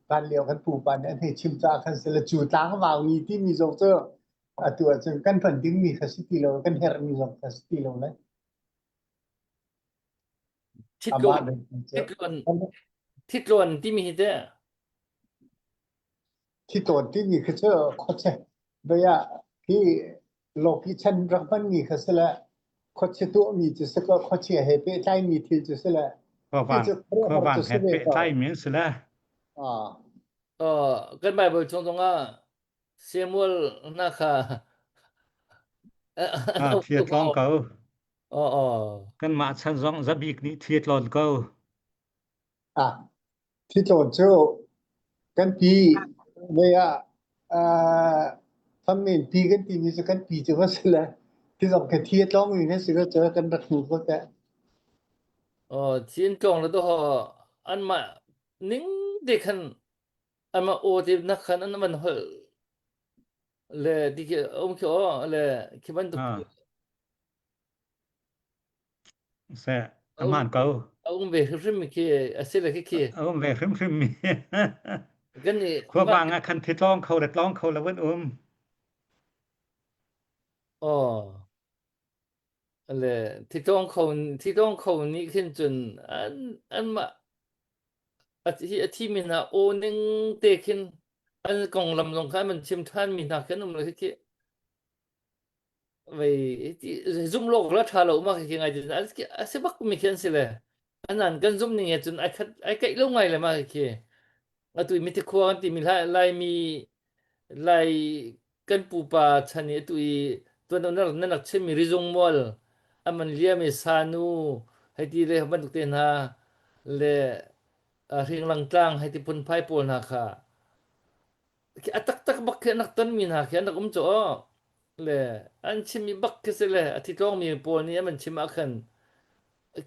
ບ້ານລຽວກັນປູປານ ອັນເຮັດຊິມຈາຄັນເສລະຈູຕ່າງວາວນີ້ທີ່ມີສອງເຊີ ອາຕົວເຊິ່ງກັນເພິ່ນດຶງມີຄາຊິຕິລາວ ກັນເຮັດມີສອງຄາຊິຕິລາວລະ ທິດໂລນ ທິດໂລນ ທິດໂລນທີ່ມີເດ ທີ່ໂຕນທີ່ມີຄືເຊີ ໂຄເຊ ເບຍ ທີ່ໂລກິຊັນລັກມັນມີຄືເຊລະ ໂຄເຊຕົວມີຈະສະກະ ໂຄເຊເຮເປໄຕມີທີ່ຈະສະລະ ໂຄບາງ ໂຄບາງເຮເປໄຕມີສະລະ ອໍ ເອີ ກັນບາຍເບີຊົງຕົງອາ ເຊມວລນາຄາ ອາ ທຽດລອງເກົາ ອໍ ກັນມາຊັນຊອງຈະບີກນີ້ທຽດລອງເກົາ ອາ ທີ່ໂຕນເຈົ້າ ກັນປີ ເວຍ ອາ ຄຳເມັນປີກັນປີມີສະກັນປີຈະວ່າສະລະ ທີ່ຕ້ອງກະທຽດລອງຢູ່ໃນສະກະເຈີກັນລັກໝູ່ກໍແຕ່ ອໍ ທີ່ອັນຈອງລະໂຕ ອັນມານິງເດຄັນ ອາມາໂອເຕນະຄັນ ອັນມັນເຮີ ແລະ ທີ່ອົງຄີອໍ ແລະ ຄີບັນຕຸ ແຊະ ອາມານເກົາ ອາອຸມເວຮຶມຮຶມມີເຄ ອາເຊລະເຄເຄ ອາອຸມເວຮຶມຮຶມມີ ກັນນີ້ ຄວາມວ່າງອາຄັນທີ່ຕ້ອງເຂົາ ແລະ ຕ້ອງເຂົາລະເວີນອຸມ ອໍ. ອັນແລະ ທີ່ຕ້ອງເຂົາ ທີ່ຕ້ອງເຂົານີ້ຂຶ້ນຈົນ ອັນ ອັນມາ ອາທິ ອາທິມີນາໂອເນັງເຕຂຶ້ນ ອັນກອງລຳລົງຄັນມັນຊິມທ່ານມີນາຂຶ້ນນຳເລີຍ ເວ ຊຸມໂລກລະທາໂລມາກເຄງໄອ ອັນຊິບັກມີເຄນຊິແລ ອັນນັ້ນກັນຊຸມນີ້ເງ ຈົນໄອຄັດ ໄອໄກໂລໄງລະມາເຄ ອາຕຸຍມີແຕ່ຄົວກັນຕິ ມີລາຍ ລາຍມີ ລາຍກັນປູປາຊະນິ ອາຕຸຍ ຕົວນັ້ນ ນັ້ນ ນັ້ນ ເຊມີຣິຊົງມອລ ອາມັນເລຍເມຊານູ ໄຮຕີເລບັນຕຸກເຕນາ ແລະ ອາ ເຮງລັງຕາງ ໄຮຕີພົນພາຍໂປນາຄາ ອາຕັກຕັກບັກເຄນັກຕັນມີນາເຄນັກອຸມໂຈ ແລະ ອັນຊິມີບັກເຄເສແລ ອາທິຕອງມີໂປນນີ້ ອາມັນຊິມາຄັນ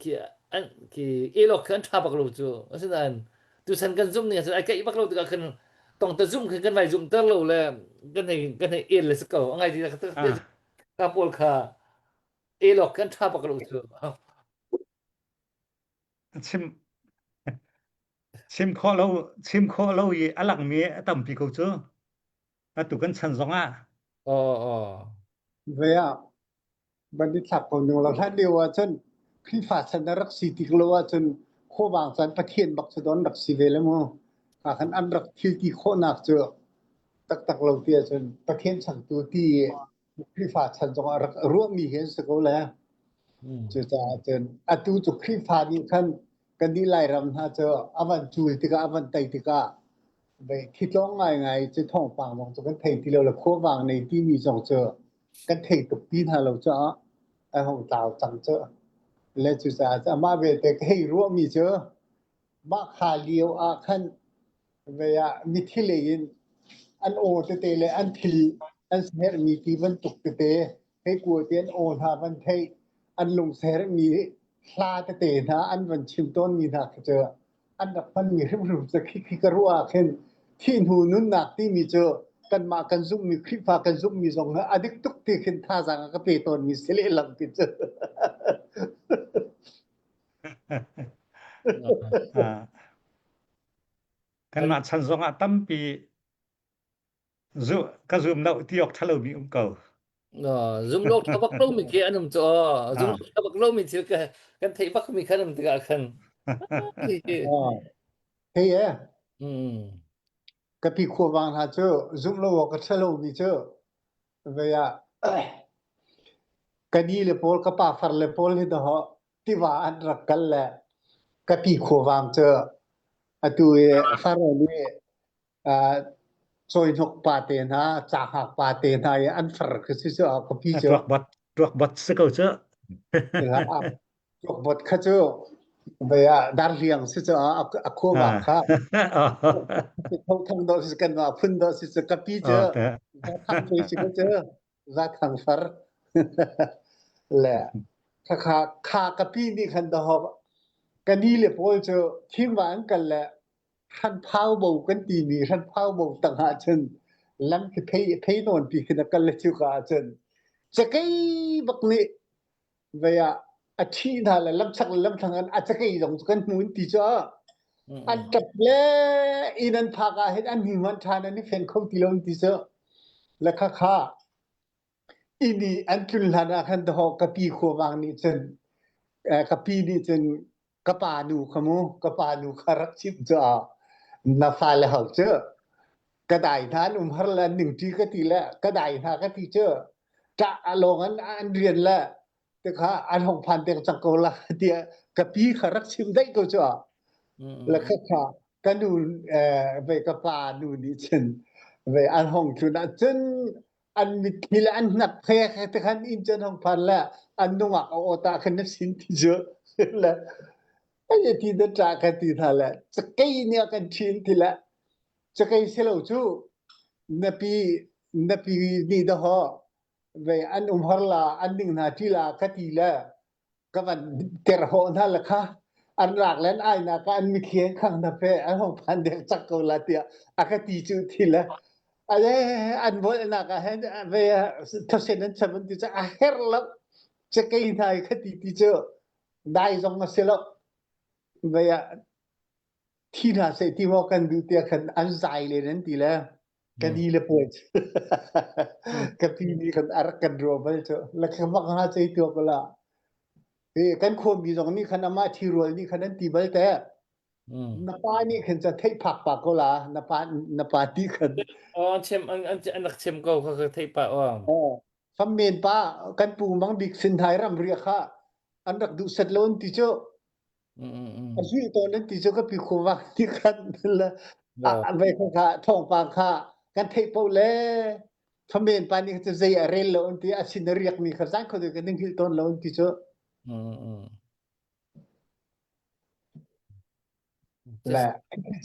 ເຄ ອັນ ເຄ ເອລອກ ເຄ ອັນທາບັກໂລໂຈ ອັນຊັ້ນ ອັນ ຕູຊັນກັນຊຸມນີ້ ອັນຊັ້ນ ອາໄກບັກໂລ ຕະກະຄັນ ຕ້ອງຕະຊຸມ ຄັນກັນໄວ້ຊຸມຕະໂລ ແລະ ກັນໃຫ້ ກັນໃຫ້ເອລ ແລະ ສະເກົາ ເອົາງ່າຍດີ ລະກະ ອ່າ ກະໂປນຄາ ເອລອກ ເຄ ອັນທາບັກໂລໂຈ ຊິມ ຊິມໂຄໂລ ຊິມໂຄໂລ ອາລັງເມ ອາຕຳປີໂກໂຈ ອາຕຸກັນຊັນຊອງອາ ອໍ ອໍ ເວຍ ບັນດິດສັກຄົນໜຶ່ງລາວທ່ານດຽວວ່າຊັ້ນ ຄຣິຟາສັນນະລັກສີຕິກໂລວ່າຊັ້ນ ໂຄບາງສັນປະເທນບັກສະດອນລັກສີເວລະໂມ ກາຄັນອັນລັກທີຕີໂຄນາກເຈີ ຕັກຕັກເຫຼົ່າເຕຍຊັ້ນ ປະເທນສັງຕູຕີ ຄຣິຟາສັນຈອງອາລັກ ຣວມມີເຮນສະໂກແລ ອືມ ເຈີຈາເຈີນ ອາຕູຈຸຄຣິຟານີຄັນ ກັນດີໄລຣຳຫາເຈີ ອາວັນຈູຍຕິກາ ອາວັນໄຕຕິກາ ໄປຄິດລອງງ່າຍໆ ເຈີທອງປາງມອງເຈີກັນໄທຕິເລວລະໂຄວາງໃນທີ່ມີຈອງເຈີ ກັນເທຕົກປີນຫາເຮົາເຈົ້າ ອາ ເຮົາຕາວຈັ່ງເຈົ້າ ແລະ ຈຸສາຈະມາເວເຕກເຮຍຣັວມີເຈົ້າ ມາຄາລຽວອາຄັນ ເວຍາມິທິເລນ ອັນໂອເຕເຕ ແລະ ອັນທິລ ອັນສະເຫດມີຕີວັນຕຸກເຕເຕ ເຮກົວເຕນໂອນາວັນໄທ ອັນລົງສະເຫດມີ ຄລາຕະເຕນາ ອັນວັນຊິມຕອນມີນາກເຈີ ອັນດັບພັນມີຮຶມຮຶມສະຄິກຄິກກະຣວາເຄັນ ທີ່ໜູນຸນນາກຕີມີເຈີ ກັນມາກັນຊຸມມີຄຣິຟາກັນຊຸມມີສອງເຮືອ ອາດິກຕຸກຕີເຄັນທ່າສາງອາກະເປຕອນມີເສເລລຳປິດເຈີ ອາ ກັນມາຊັນຊອງອາຕຳປີ ຊຸ ກະຊຸມເນາະ ຕິອອກທະເລີມີອຸມເກົາ ອໍ ຊຸມໂລກທະບັກໂລມີເກອານຸມຈອ ຊຸມໂລກທະບັກໂລມີເຊກະ ກັນເທບັກມີຄະນຳຕະກະຄັນ ເທເອ ອືມ ກະປີຄົວວາງຫາເຈີ ຊຸມໂລກກະທະໂລມີເຈີ ເວຍາ ກະດີເລໂປລ ກະປາຟັນເລໂປລ ເຮດະເຫາະ ຕິວາອັນລັກກັນແລະ ກະປີຄົວວາງເຈີ ອາຕຸຍຟາໂຣນີ ອາ ໂຊຍນົກປາເຕນາ ຈາກຫາກປາເຕນາ ອັນຟຣຄືຊິເຈີ ອາກະປີເຈີ ດວກບັດ ດວກບັດສະເກົາເຈີ ດວກບັດຄະເຈີ ເວຍາ ດາລຽງຊິເຈີ ອາ ອາໂຄວາງຄະ ເຂົາທັງດອກຊິກັນວ່າ ພຸນດອກຊິເຈີ ກະປີເຈີ ອາ ທາງໂຊຍຊິເຈີ ລາທາງຟາ ແລະ ຄາ ຄາ ຄາກະປີນີ້ຄັນດອກ ກະນີເລໂປລເຈີ ທີມວ່າອັນກັນແລະ ທັນພາວເບົາກັນຕີມີ ທັນພາວເບົາຕັງຫາເຈີນ ລຳທີ່ເພ ເພນອນປີຂຶ້ນກັນລະເຈີກາເຈີນ ຈະໄກບັກນີ້ ເວຍາ ອາທິນາລະລຳສັກລະລຳທັງອັນ ອາຈະໄກດອງກັນໝູນຕິເຈີ ອືມ ອັນກັບແລ ອີນັ້ນພາກາເຮັດອັນມີມັນທານອັນນີ້ເຟນເຂົາຕິລອນຕິເຈີ ລະຄາຄາ ອີນີ້ອັນຈຸນລານາຄັນດອກກະປີຄົວວາງນີ້ເຊິ່ງ ເອີ ກະປີນີ້ເຊິ່ງ ກະປານູຂະໂມ ກະປານູຄາຣັກຊິມເຈີ ນາຟາແລເຮົາເຈີ ກະດາຍນານຸມຮາລານໜຶ່ງທີກະຕິແລ ກະດາຍນາກະຕິເຈີ ຈະອາລອງອັນ ອັນລຽນແລ ແຕ່ຄາ ອັນຮອງພານແດງຈັງໂກລາເຕຍ ກະປີຄາຣັກຊິມໄດ້ເຂົາເຈົ້າ ອືມ ລະຄາ ຄາ ກະນູ ເອີ ເວກະປານູນີເຊັ່ນ ເວອັນຮອງຈຸນອາເຈີນ ອັນມິດທີລະອັນນັບແພແຕ່ຄັນອິນເຈີນຮອງພານລະ ອັນນຸງອາກອອຕາຄັນນັບສິນຕິເຈີລະ ອັນຍາທີດະຕາກະຕິທາລະ ຈະໄກເນຍກັນທິນຕິລະ ຈະໄກເຊໂລຈູ ນະປີ ນະປີນີດະຫໍ ເວອັນອຸມຮອລາ ອັນໜຶ່ງນາທີລາກະຕິລະ ກະວັນເຕັດໂຮນຫັ້ນລະຄະ ອັນລາກແລນອາຍນາກະອັນມີຄຽງຄັງນະເພ ອັນຮອງພັນແດງຈັກໂກລາເຕຍ ອາກະຕິຈຸທິລະ ອາເລ ອັນໂວນອານາກະແຮນ ອາເວ ທະເຊນນັ້ນສະມັນຕິຈະອາເຮລລະ ຈະໄກນາຍຄະຕິຕິເຈ ໄດ້ຈອງມາເຊລະ ເວ ທີ່ໜ້າໃສທີ່ເວົ້າກັນດູເຕຍຄັນອັນໃສເລີຍນັ້ນຕິລະ ກະດີລະເປີດ ກະປີນີ້ຄັນອາຣັກກັນຣັວໄປເຈ ລະກະມັກຫາໃຈຕົວກໍລະ ເອີ ກັນຄວາມມີດອງນີ້ຄັນອາມາທີຣວຍນີ້ຄັນນັ້ນຕີໄວ້ແຕ່ ອືມ ນະປານີ້ຄັນຈະເທະຜັກປາກກໍລາ ນະປາ ນະປາຕິຄັນ ອໍ ເຊັມ ອັນ ອັນ ອັນນັກເຊັມກໍ ກໍຄືເທະປາກ ອໍ ຄຳເມນປາ ກັນປູມັງບິກສິນໄທຣຳເຣຍຄະ ອັນດັກດຸສັດໂລນຕິໂຈ ອືມໆໆ ອັນຊິໂຕນັ້ນຕິໂຈກະປີໂຄວາຕິຄັນລະ ອາ ໄວຄະ ທອງປາງຄະ ກັນເທະເປົາແລ ຄຳເມນປານີ້ຈະເຊອາເຣນໂລນຕິ ອາຊິນເຣຍກມີຄະສານເຂົາເຈົ້າກະໜຶ່ງຮິລຕອນໂລນຕິໂຈ ອືມໆ ແລະ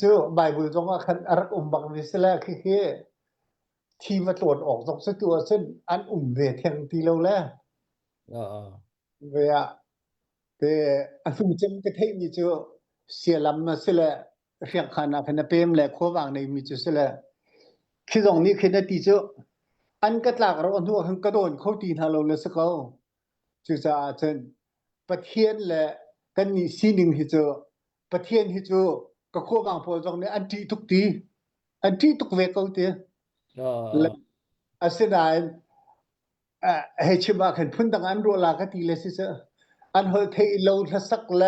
ຄື ບາຍບຸນຈອງວ່າຄັນອາລັກອຸມບັກວິສແລຄື ທີ່ວ່າຕາວນອອກຈອກສະຕົວເຊັ່ນ ອັນອຸມເວແທງຕີເລົາແລ ເວອະ ເຕ ອະນຸຈຳກະເທມີເຈ ເສຍລຳມາຊິແລ ເພຍງຄານາຄະນະເປມແລ ຂົວວາງໃນມີເຈຊິແລ ຄິດອງນີ້ຄືນາຕີເຈ ອັນກະຕາກຣອນຫົວຄັນກະໂດນເຂົາຕີນາໂລແລສະເກົາ ຈືຈາເຊັ່ນ ປະທຽນແລະ ກັນນີ້ຊີໜຶ່ງຮີເຈ ປະທຽນຮີເຈ ກະຂົວວາງໂພຈອງນີ້ ອັນຕີທຸກຕີ ອັນຕີທຸກເວເກົາເຕ ແລະ ອາເຊນາຍ ອາ ເຮຊິມາຄັນພຸນຕັງອັນໂຣລາກະຕີແລຊິເຈ ອັນເຮີເທໂລທະສັກແລ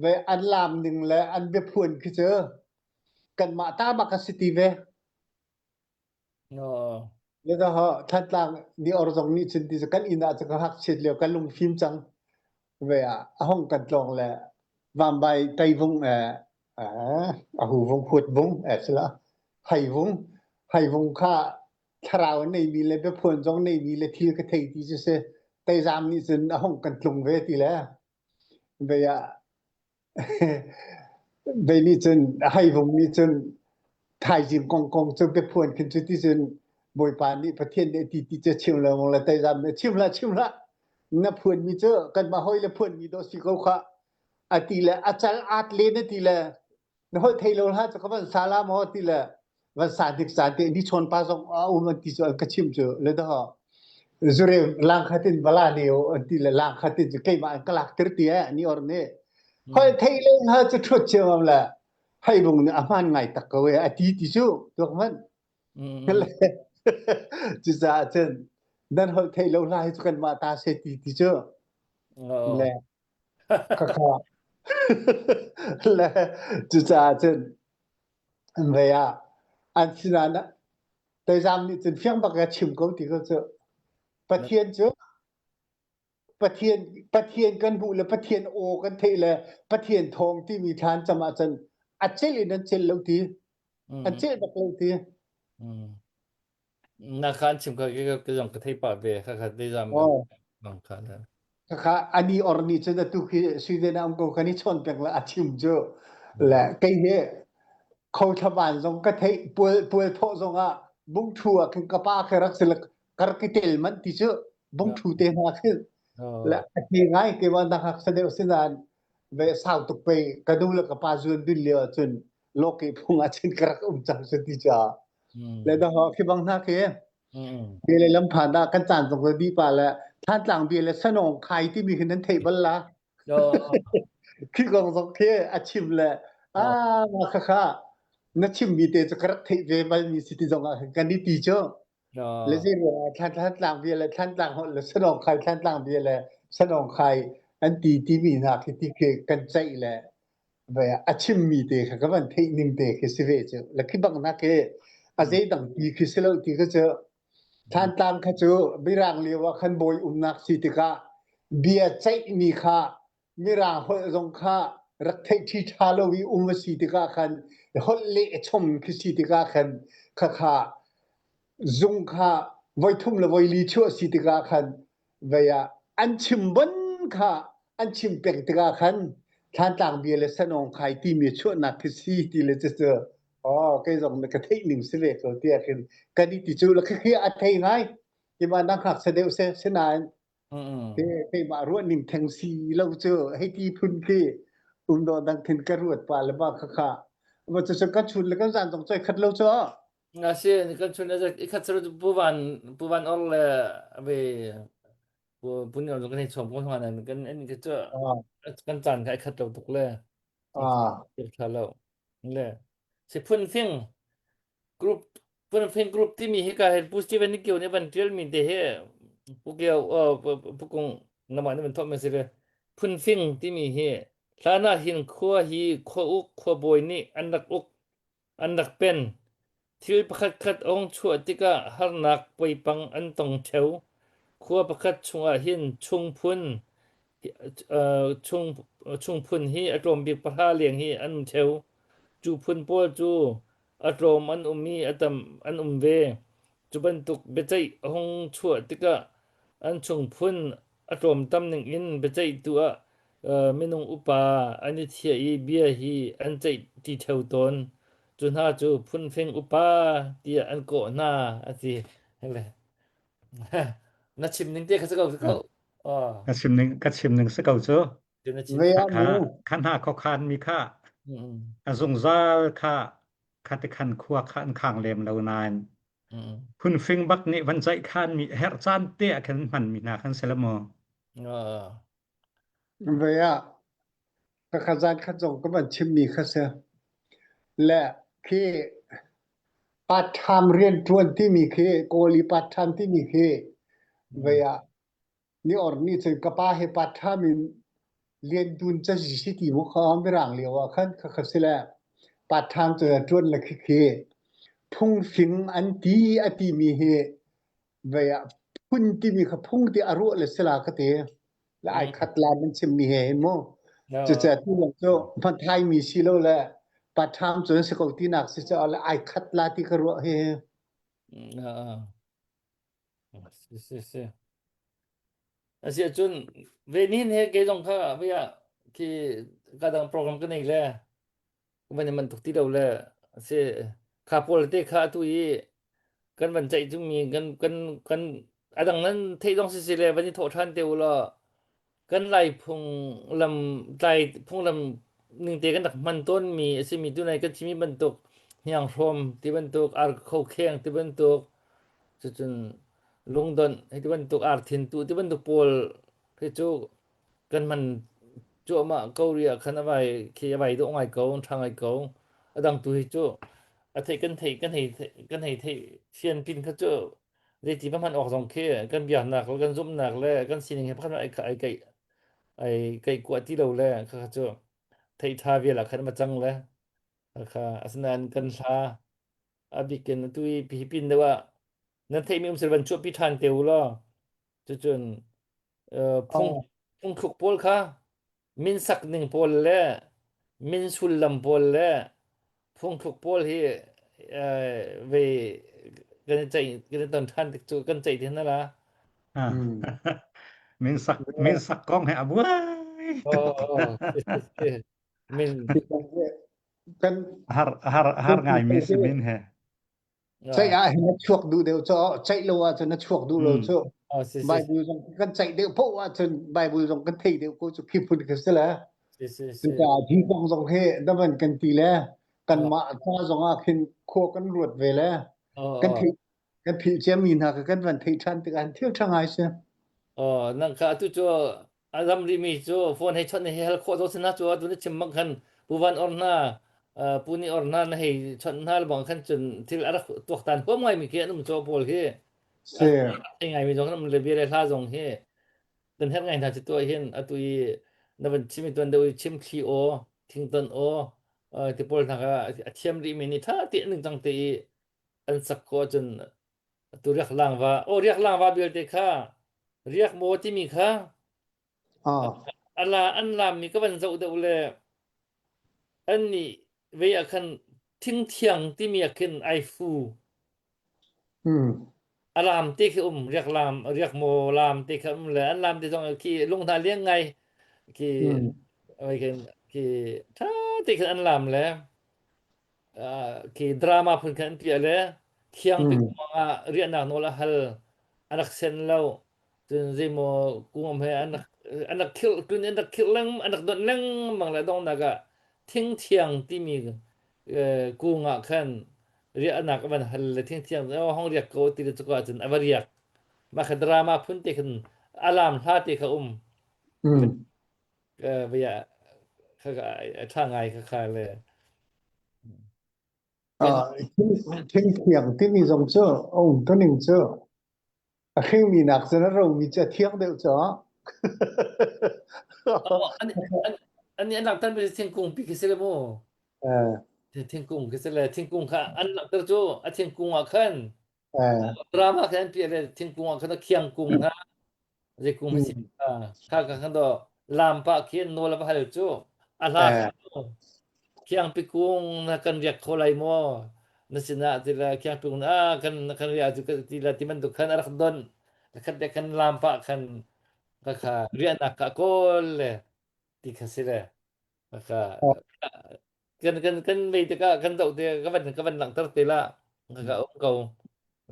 ເວອັນລາມໜຶ່ງແລ ອັນເວພວນຄືເຈ ກັນມາຕາມາກະຊິຕີເວ ອໍ ແລະ ທາງ ທາງຕ່າງນີ້ອອຣຈອງນີ້ຊິນຕິສະກັນອີນາຈະກະຮັກເສດແລ້ວກະລົງຟີມຈັງ ເວອາຫ້ອງກັນຕອງແລະ ວາມບາຍໄຕວົງ ເອ ອາ ອາຫູວົງ ຫວດວົງ ເອ ສະລະ ໄຫວົງ ໄຫວົງຄາ ທະລາວໃນມີແລ ເວພວນຈອງໃນມີແລ ທີລະກະເທຍຕີເຊ ໄຕຈາມນີ້ຊິນອາຫ້ອງກັນຕອງເວຕິແລ ເວອາ ໄວນີ້ເຊິ່ນ ໄຫວົງນີ້ເຊິ່ນ ຖ່າຍຈິງກອງກອງເຊິ່ນໄປພວນຂຶ້ນສຸດທີ່ເຊິ່ນ ໂບຍປານນີ້ປະເທດໃນທີ່ ທີ່ຈະຊິມລະ ວອງລະໄຕລຳຊິມລະ ຊິມລະ ນະພວນມີເຈີ ກັນມາຫ້ອຍລະພວນມີດອກຊິເກົາຂະ ອາຕິລະ ອາຈານອາດເລນອາຕິລະ ນະໂຫໄທໂລລະ ຈັກກະວັນສາລາມອດຕິລະ ວັນສານທິກສານເຕ ນິຊົນປາຊອງ ອາອຸມັນຕິຊອນກະຊິມເຈີ ລະດອ Zure lang katin bala ne o anti la lang katin ke ma an kalak tirti a ni orne. Hoi thei le ha chu thut che mam la. Hai bung ni aman ngai tak ka we ati ti chu tok man. Chu sa chen. Dan hoi thei lo la chu kan ma ta se ti ti chu. Le. Ka ka. Le. Chu sa chen. An ve a. An sinana. Te jam ni chen fiang bak ya chim ko ti ko chu. Pathian chu. ປະທຽນ ປະທຽນກັນບຸ ແລະ ປະທຽນໂອກັນເທ ແລະ ປະທຽນທອງທີ່ມີທ່ານຈະມາຈັນ ອາເຈເລນ ອາເຈນເລີວຕິ ອາເຈນບັກເລີວຕິ ນາຄານຊິມຄາເກກະຍົງກະເທປາເວ ຄາຄາເດຈາມ ອໍ ບາງຄານ ຄາຄາ ອັນນີ້ອອຣນີຈະນະຕຸຄີ ຊີເດນາອຳໂກຄານິຊອນເປັງລະອາທິມໂຈ ແລະ ໄກເຮ ເຂົາທະບານຊົງກະເທ ປວຍ ປວຍເພາະຊົງອະ ບຸງທົວ ຄຶງກະປາ ຄະລັກສະລະ ກະຣະກິເຕລມັນຕິເຈ ບົງທູເຕນາຄື ແລະ ອະເທງາຍເກວານາຮັກສະເດວສະນານ ເວຊາວຕຸກເປ ກະດູລະກະປາຈວນດຸນເລວຈົນ ໂລເກພຸງອາເຊນກະລັກອຸມຈັງສະຕິຈາ ແລະ ດາຮອ ເຄບັງນາເຄ ເບເລລຳພານດາ ກັນຈານສົງກະດີປາ ແລະ ທ່ານຕາງເບເລສະໜອງຄາຍ ທີ່ມີຄືນັ້ນເທບັນລາ ໂດ ຄືກອງສອງເຄ ອາຊິມແລະ ອາ ມາຄະຄະ ນະຊິມມີເຕຈະກະລັກເທເວໄວມີສິຕິຈອງອາ ກັນດີຕີເຈ ລະຊິເຣ ທ່ານ ທ່ານຕາງເບເລ ທ່ານຕາງ ລະສະໜອງຄາຍ ທ່ານຕາງເບເລ ສະໜອງຄາຍ ອັນຕີ ຕີມີນາ ທີ່ ທີ່ເຄກັນໃຈແລະ ໄວອາ ອາຊິມມີເຕ ຄະກະວັນເທນິງເຕ ເຄຊິເວເຈ ລະຄິບັງນາເຄ ອາເຈດັງຕີ ເຄຊິເລວຕີກະເຈ ທ່ານຕາງຄະເຈ ບິຣາງເລວະ ຄັນໂບຍອຸມນາກສີຕິກະ ເບຍໃຈມີຄະ ມິຣາງຫົດລົງຄະ ລັກເທກທີທາໂລວີອຸມວະສີຕິກາຄັນ ຫົດເລະຊົມຄືສີຕິກາຄັນ ຄະຄະ ຈຸງຄະ ໄວທຸມລະໄວລີຊົ່ວສີຕິກາຄັນ ໄວອະ ອັນຊິມບົນຄະ ອັນຊິມເປັງຕິກາຄັນ ທ່ານຕາງເບຍລະສະໜອງຄາຍ ຕີເມຊວນນາກຄືສີຕິລະເຈເຈີ ອໍ ໄກຈອງນະກະເທກໜຶ່ງຊິເວກໂຕເຕຍຂຶ້ນ ກະນິຕິຈຸລະຄືອາໄທງາຍ ທີ່ມານັກຮັກສະເດວເຊ ເຊນາຍ ອືມໆ ເພ ເພມາຣວດໜຶ່ງແທງສີ່ເຫຼົ່າເຈີ ໃຫ້ທີ່ພຸ້ນເຄ ອຸມດອນດັງເທັນກະຣວດປາລະບາກຄະຄະ ວ່າຈະສະກັດຊຸນ ແລະ ກຳສານຕ້ອງຊ່ອຍຄັດເຫຼົ່າເຈີ ອາເຊຍກັນຊຸນ ອາຈະຄັດສະລຸບຜູ້ວັນ ຜູ້ວັນອອກແລະ ເວ ຜູ້ ຜູ້ນີ້ອອກກັນໃຫ້ສອງຄົນຫັ້ນ ກັນ ອັນນີ້ກະຈະ ອາ ກັນຈານໃຫ້ຄັດເຫຼົ່າຕົກແລ ອາ ເກັບຄາເຫຼົ່າ ແລະ Sipun Fing group, Sipun Fing group ti mi hika he pusti veni kiu ne van tiel mi te he. Puke, uh, pu-, pukung nama ne van thok me sire. Phun Fing ti mi hi, Thla Na Hin Khua Hi Khua Uk Khua Boi Ni An Rak Uk An Rak Pen, Thil Pakhat Khat Ong Chua Tika Har Nak Poi Pang An Tong Theu, Khua Pakhat Chunga Hin Chung Phun, Chung Phun Hi A Tlawm Bik Pahla Liang Hi An Theu, Chu Phun Pawl Chu A Tlawm An Um Mi A Tam An Um Ve, Chu Bantuk Bechaih Hong Chua Tika An Chung Phun A Tlawm Tam Ning In Bechaih Tu A Minung Upa An I Thia I Bia Hi An Chaih Ti Theu Tawn, Chu Hna Chu Phun Fing Upa Tia An Kawh Hna A Ti. Na chim ning te kha sa kau sa kau. Ka chim ning, ka chim ning sa kau chu. Ve a, kha hna kha khan mi kha. A zungzal kha, kha te khan khua kha an khang lem lo nan. Phun Fing Bak Ni Van Chaih khan mi her chan te a khan man mi na khan sela mo. Ve a, ka kha zan kha zong ka man chim mi kha se. Le khi part time rian tuan ti mi khi, koli part time ti mi khi. Ve a, ni or ni chen ka pa he part time in lian tun cha ji si ti mo kha am berang lio a khan kha kha se le. Part time cha tuan le khi khi. Phun Fing an ti a ti mi he. Ve a, phun ti mi kha phun ti a ruah le sela ka te. Le ai khat la man chim mi he mo. Chu cha ti lo chu man thai mi si lo le. Part time chu se ko ti nak si cha le ai khat la ti ka ruah he. Si si si. A sia chun ve nin he ke jong kha ve a ki ka dang program ka nei le. Ka man man tuk ti lo le se kha pol te kha tu i kan van chai chung mi kan kan kan adang nan thei dong si si le van ni tho than te u lo. Kan lai phung lam lai phung lam ning te kan dak man ton mi si mi tu nai kan chi mi ban tuk hiang hrom ti ban tuk ar khau kheng ti ban tuk. Chu chun lungdon he ti ban tuk ar thin tu ti ban tuk pol he chu kan man chu ma ko ria khan a vai khi a vai do ngai ko thang ngai ko adang tu he chu a thei kan thei kan hei kan hei thei sian pin kha chu. Dei ti pa man ok zong khi kan bia nak le kan zum nak le kan sining he pa khan ai kai ai kai kua ti lo le kha chu thei tha via la khan ma chang le kha asnan kan hla a bikin tu i pi pin de wa nan thei mi um sel ban chu pi than te u lo. Chu chun phung phung khuk pol kha min sak ning pol le min sul lam pol le phung khuk pol hi ve kan chai kan ton than tik chu kan chai tin na la. Min sak min sak kong he a buai. Min kan har har har ngai mi si min he. Chai a he na chuak du deu cho chai lo a cho na chuak du lo cho. Bible jong kan chai deu po a cho Bible jong kan thei deu ko cho ki phun ka sela. Ka jing kong jong he da man kan ti le kan ma cha jong a khin kho kan ruat ve le. Kan thei kan thei che mi na ka kan van thei than te kan thil tha ngai se. Nang kha tu cho Adam ri mi chu phone hei chhon hei hal kho zo sina chu tu ni chim mak khan pu van or na pu ni or na na hei chhon na bang khan chun thil ara tuak tan hom ngai mi ke anum cho pol hi. Hei ngai mi jong anum le bi le hla jong hi. Ten her ngai na chu tu hin a tu i na van chim i tuan de u chim thli o thing ton o ti pol na ka a thiam ri mi ni tha ti ning chang te i an sak ko chun tu riak lang va o riak lang va bil te kha riak mo ti mi kha. Ala an lam mi ka van zo deuh le an ni ve a khan thing thiang ti mi a khin ai fu. A lam te khi um riak lam riak mo lam te khi um le an lam te jong khi lung na liang ngai khi ai khin khi tha te khin an lam le. Ki drama phun khan an pia le thiang pi manga riahnak nawl a hal anak sen lo. Chun zemo kung am he anak anak khil tun anak khil leng anak don leng mang le dong naka thing thiang ti mi kunga khan riahnak a van hal le thing thiang hong riak ko ti le chuka chun a va riak. Ma kha drama phun te khan alam hla te kha um. Bia kha kha a tha ngai kha kha le. Thing thiang ti mi zong chu a um ta ning chu a khing mi nak chu na ro mi chu a thiang deuh chu. ອໍ ອັນນີ້ ອັນ ອັນນີ້ອັນຫຼັງຕັນເປັນທຽງກຸງປີກເສລະໂມ ເອີ ທຽງກຸງກະເສລະ ທຽງກຸງຄະ ອັນຫຼັງຕັນໂຈ ອາທຽງກຸງອາຄັນ ເອີ ຕຣາມາແຄນປີແລ ທຽງກຸງອາຄັນ ທຽງກຸງຄະ ທຽງກຸງ ເອີ ຄະ ຄະ ຄັນໂຕ ລາມປະເຄນໂນລະປະຫາໂຈ ອາລາ ເອີ ຄຽງປິກຸງນະ ຄັນວຽກໂຄໄລມໍ ນະຊິນະ ຕິລະ ຄຽງປິກຸງ ອາ ຄັນ ຄັນວຽກ ຕິລະ ຕິມັນຕຸຄັນ ອາລັກດອນ ຄັນແຕ່ຄັນລາມປະຄັນ ກະຄາ ວຽນາກະໂກເລ ຕິຄາຊິເລ ກະຄາ ກັນ ກັນ ກັນເວຍ ກະ ກັນໂຕ ກະວັນ ກະວັນຫຼັງຕະເຕລະ ກະ ອືມ ໂອເກາ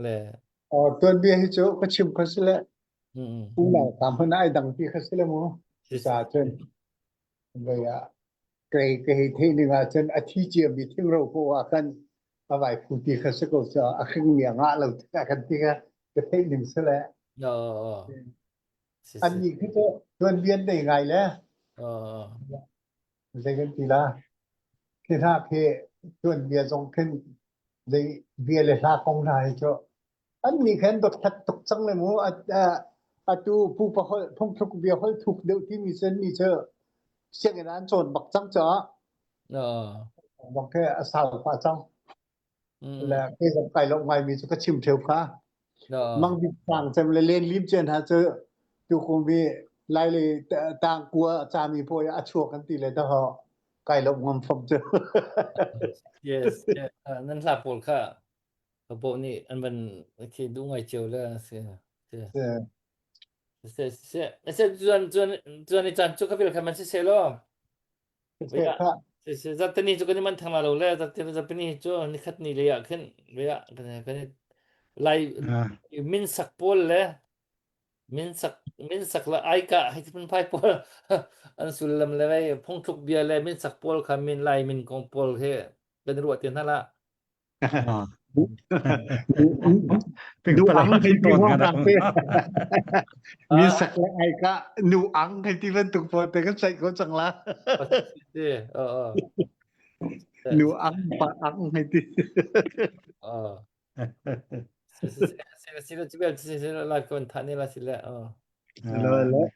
ເລ ອໍ ຕົວເບຍເຮັດໂຈ ກະຊິມຄາຊິເລ ອືມ ອືມ ອຸລາຕາມພະນາຍດັງຕິຄາຊິເລໂມ ຊິສາເຊີນ ເວຍ ກະເກເທນິງາເຊີນ ອາທິເຈຍມີທິງໂຣໂກອາຄັນ ອາໄວພູຕິຄາຊິໂກຈາ ອາຄິງເມຍງາເລ ກະຄັນຕິກະ ກະເທນິງສະແລ ອໍ ອັນນີ້ຄືຈະ ເພິ່ນວຽນໄດ້ງ່າຍແຫຼະ ເອີ ໃສ່ກັນຕີລາ ເຄທາເຄ ເພິ່ນວຽນສົ່ງຂຶ້ນ ໄດ້ວຽນເລລາຂອງນາຍເຈົ້າ ອັນນີ້ແຄນດອກແຄດຕົກສັງເລີຍໝູ່ ອາ ອາ ອາຕູຜູ້ປະເຮີຍ ພົງທຸກວຽນເຮີຍທຸກເດີທີ່ມີເຊັ່ນນີ້ເຈົ້າ ສຽງອານານໂສນບັກສັງເຈົ້າ ເອີ ບັກແຄອາສາວປາສັງ ອືມ ແລະ ເກສຳໄກລອກໄມ້ມີສຸກະຊິມເທວຄາ ມັງບິດສາງເຕັມເລນລິມເຈນຫາເຈີ ຕູກຸມວີໄລເລ ຕ່າງກົວຈາມີໂພຍອາຊວກກັນຕິເລດະເຮາະ ໄກລອກງຳຟອມເຈີ Yes, yes. ອາ ນັ້ນລາໂປລຄາ ກະໂປນີ້ ອັນມັນ ໂອເຄ ດູງ່າຍເຈີລະ ເຊ ເຊ ເຊ ເຊ ເຊ ຈວນ ຈວນ ຈວນ ອາຈານ ຈຸກະວິລ ຄະ ມັນເຊ ເຊໂລ ເຊ ເຊ ເຊ ຈັດຕະນີ ຈຸກະນິມັນທັງລາໂລແລ ຈັດຕະນີ ຈັດຕະນີ ຈຸ ນິຄັດນີ ລະຍະຂຶ້ນ ລະຍະ ກະ ກະ ໄລ ອາ ມິນສັກໂປນແລ ມິນສັກ ມິນສັກລະໄອກະ ໃຫ້ທີ່ເປັນພາຍໂປນ ອັນສຸລຳແລໄວ ພົງທຸກເບຍແລ ມິນສັກໂປນ ຄະ ມິນໄລ ມິນກອງໂປນ ເຮ ເປັນລົວະເຕັນຫັ້ນລະ ອໍ ເປັນປະລະຫວ່າງທີ່ຕົນກັນ ມີສັກແລະໄອກະ ໜູອັງ ໃຫ້ທີ່ເພິ່ນທຸກຄົນ ແຕ່ກໍໃສ່ຄົນສັງລາ ເອີ ເອີ ໜູອັງ ປາອັງ ໃຫ້ທີ່ ເອີ ຊິລະ ຊິລະ ຊິລະ ລາຍຄົນທານີ້ລະ ຊິລະ ເອີ ເອີ ເລີຍ ເລີຍ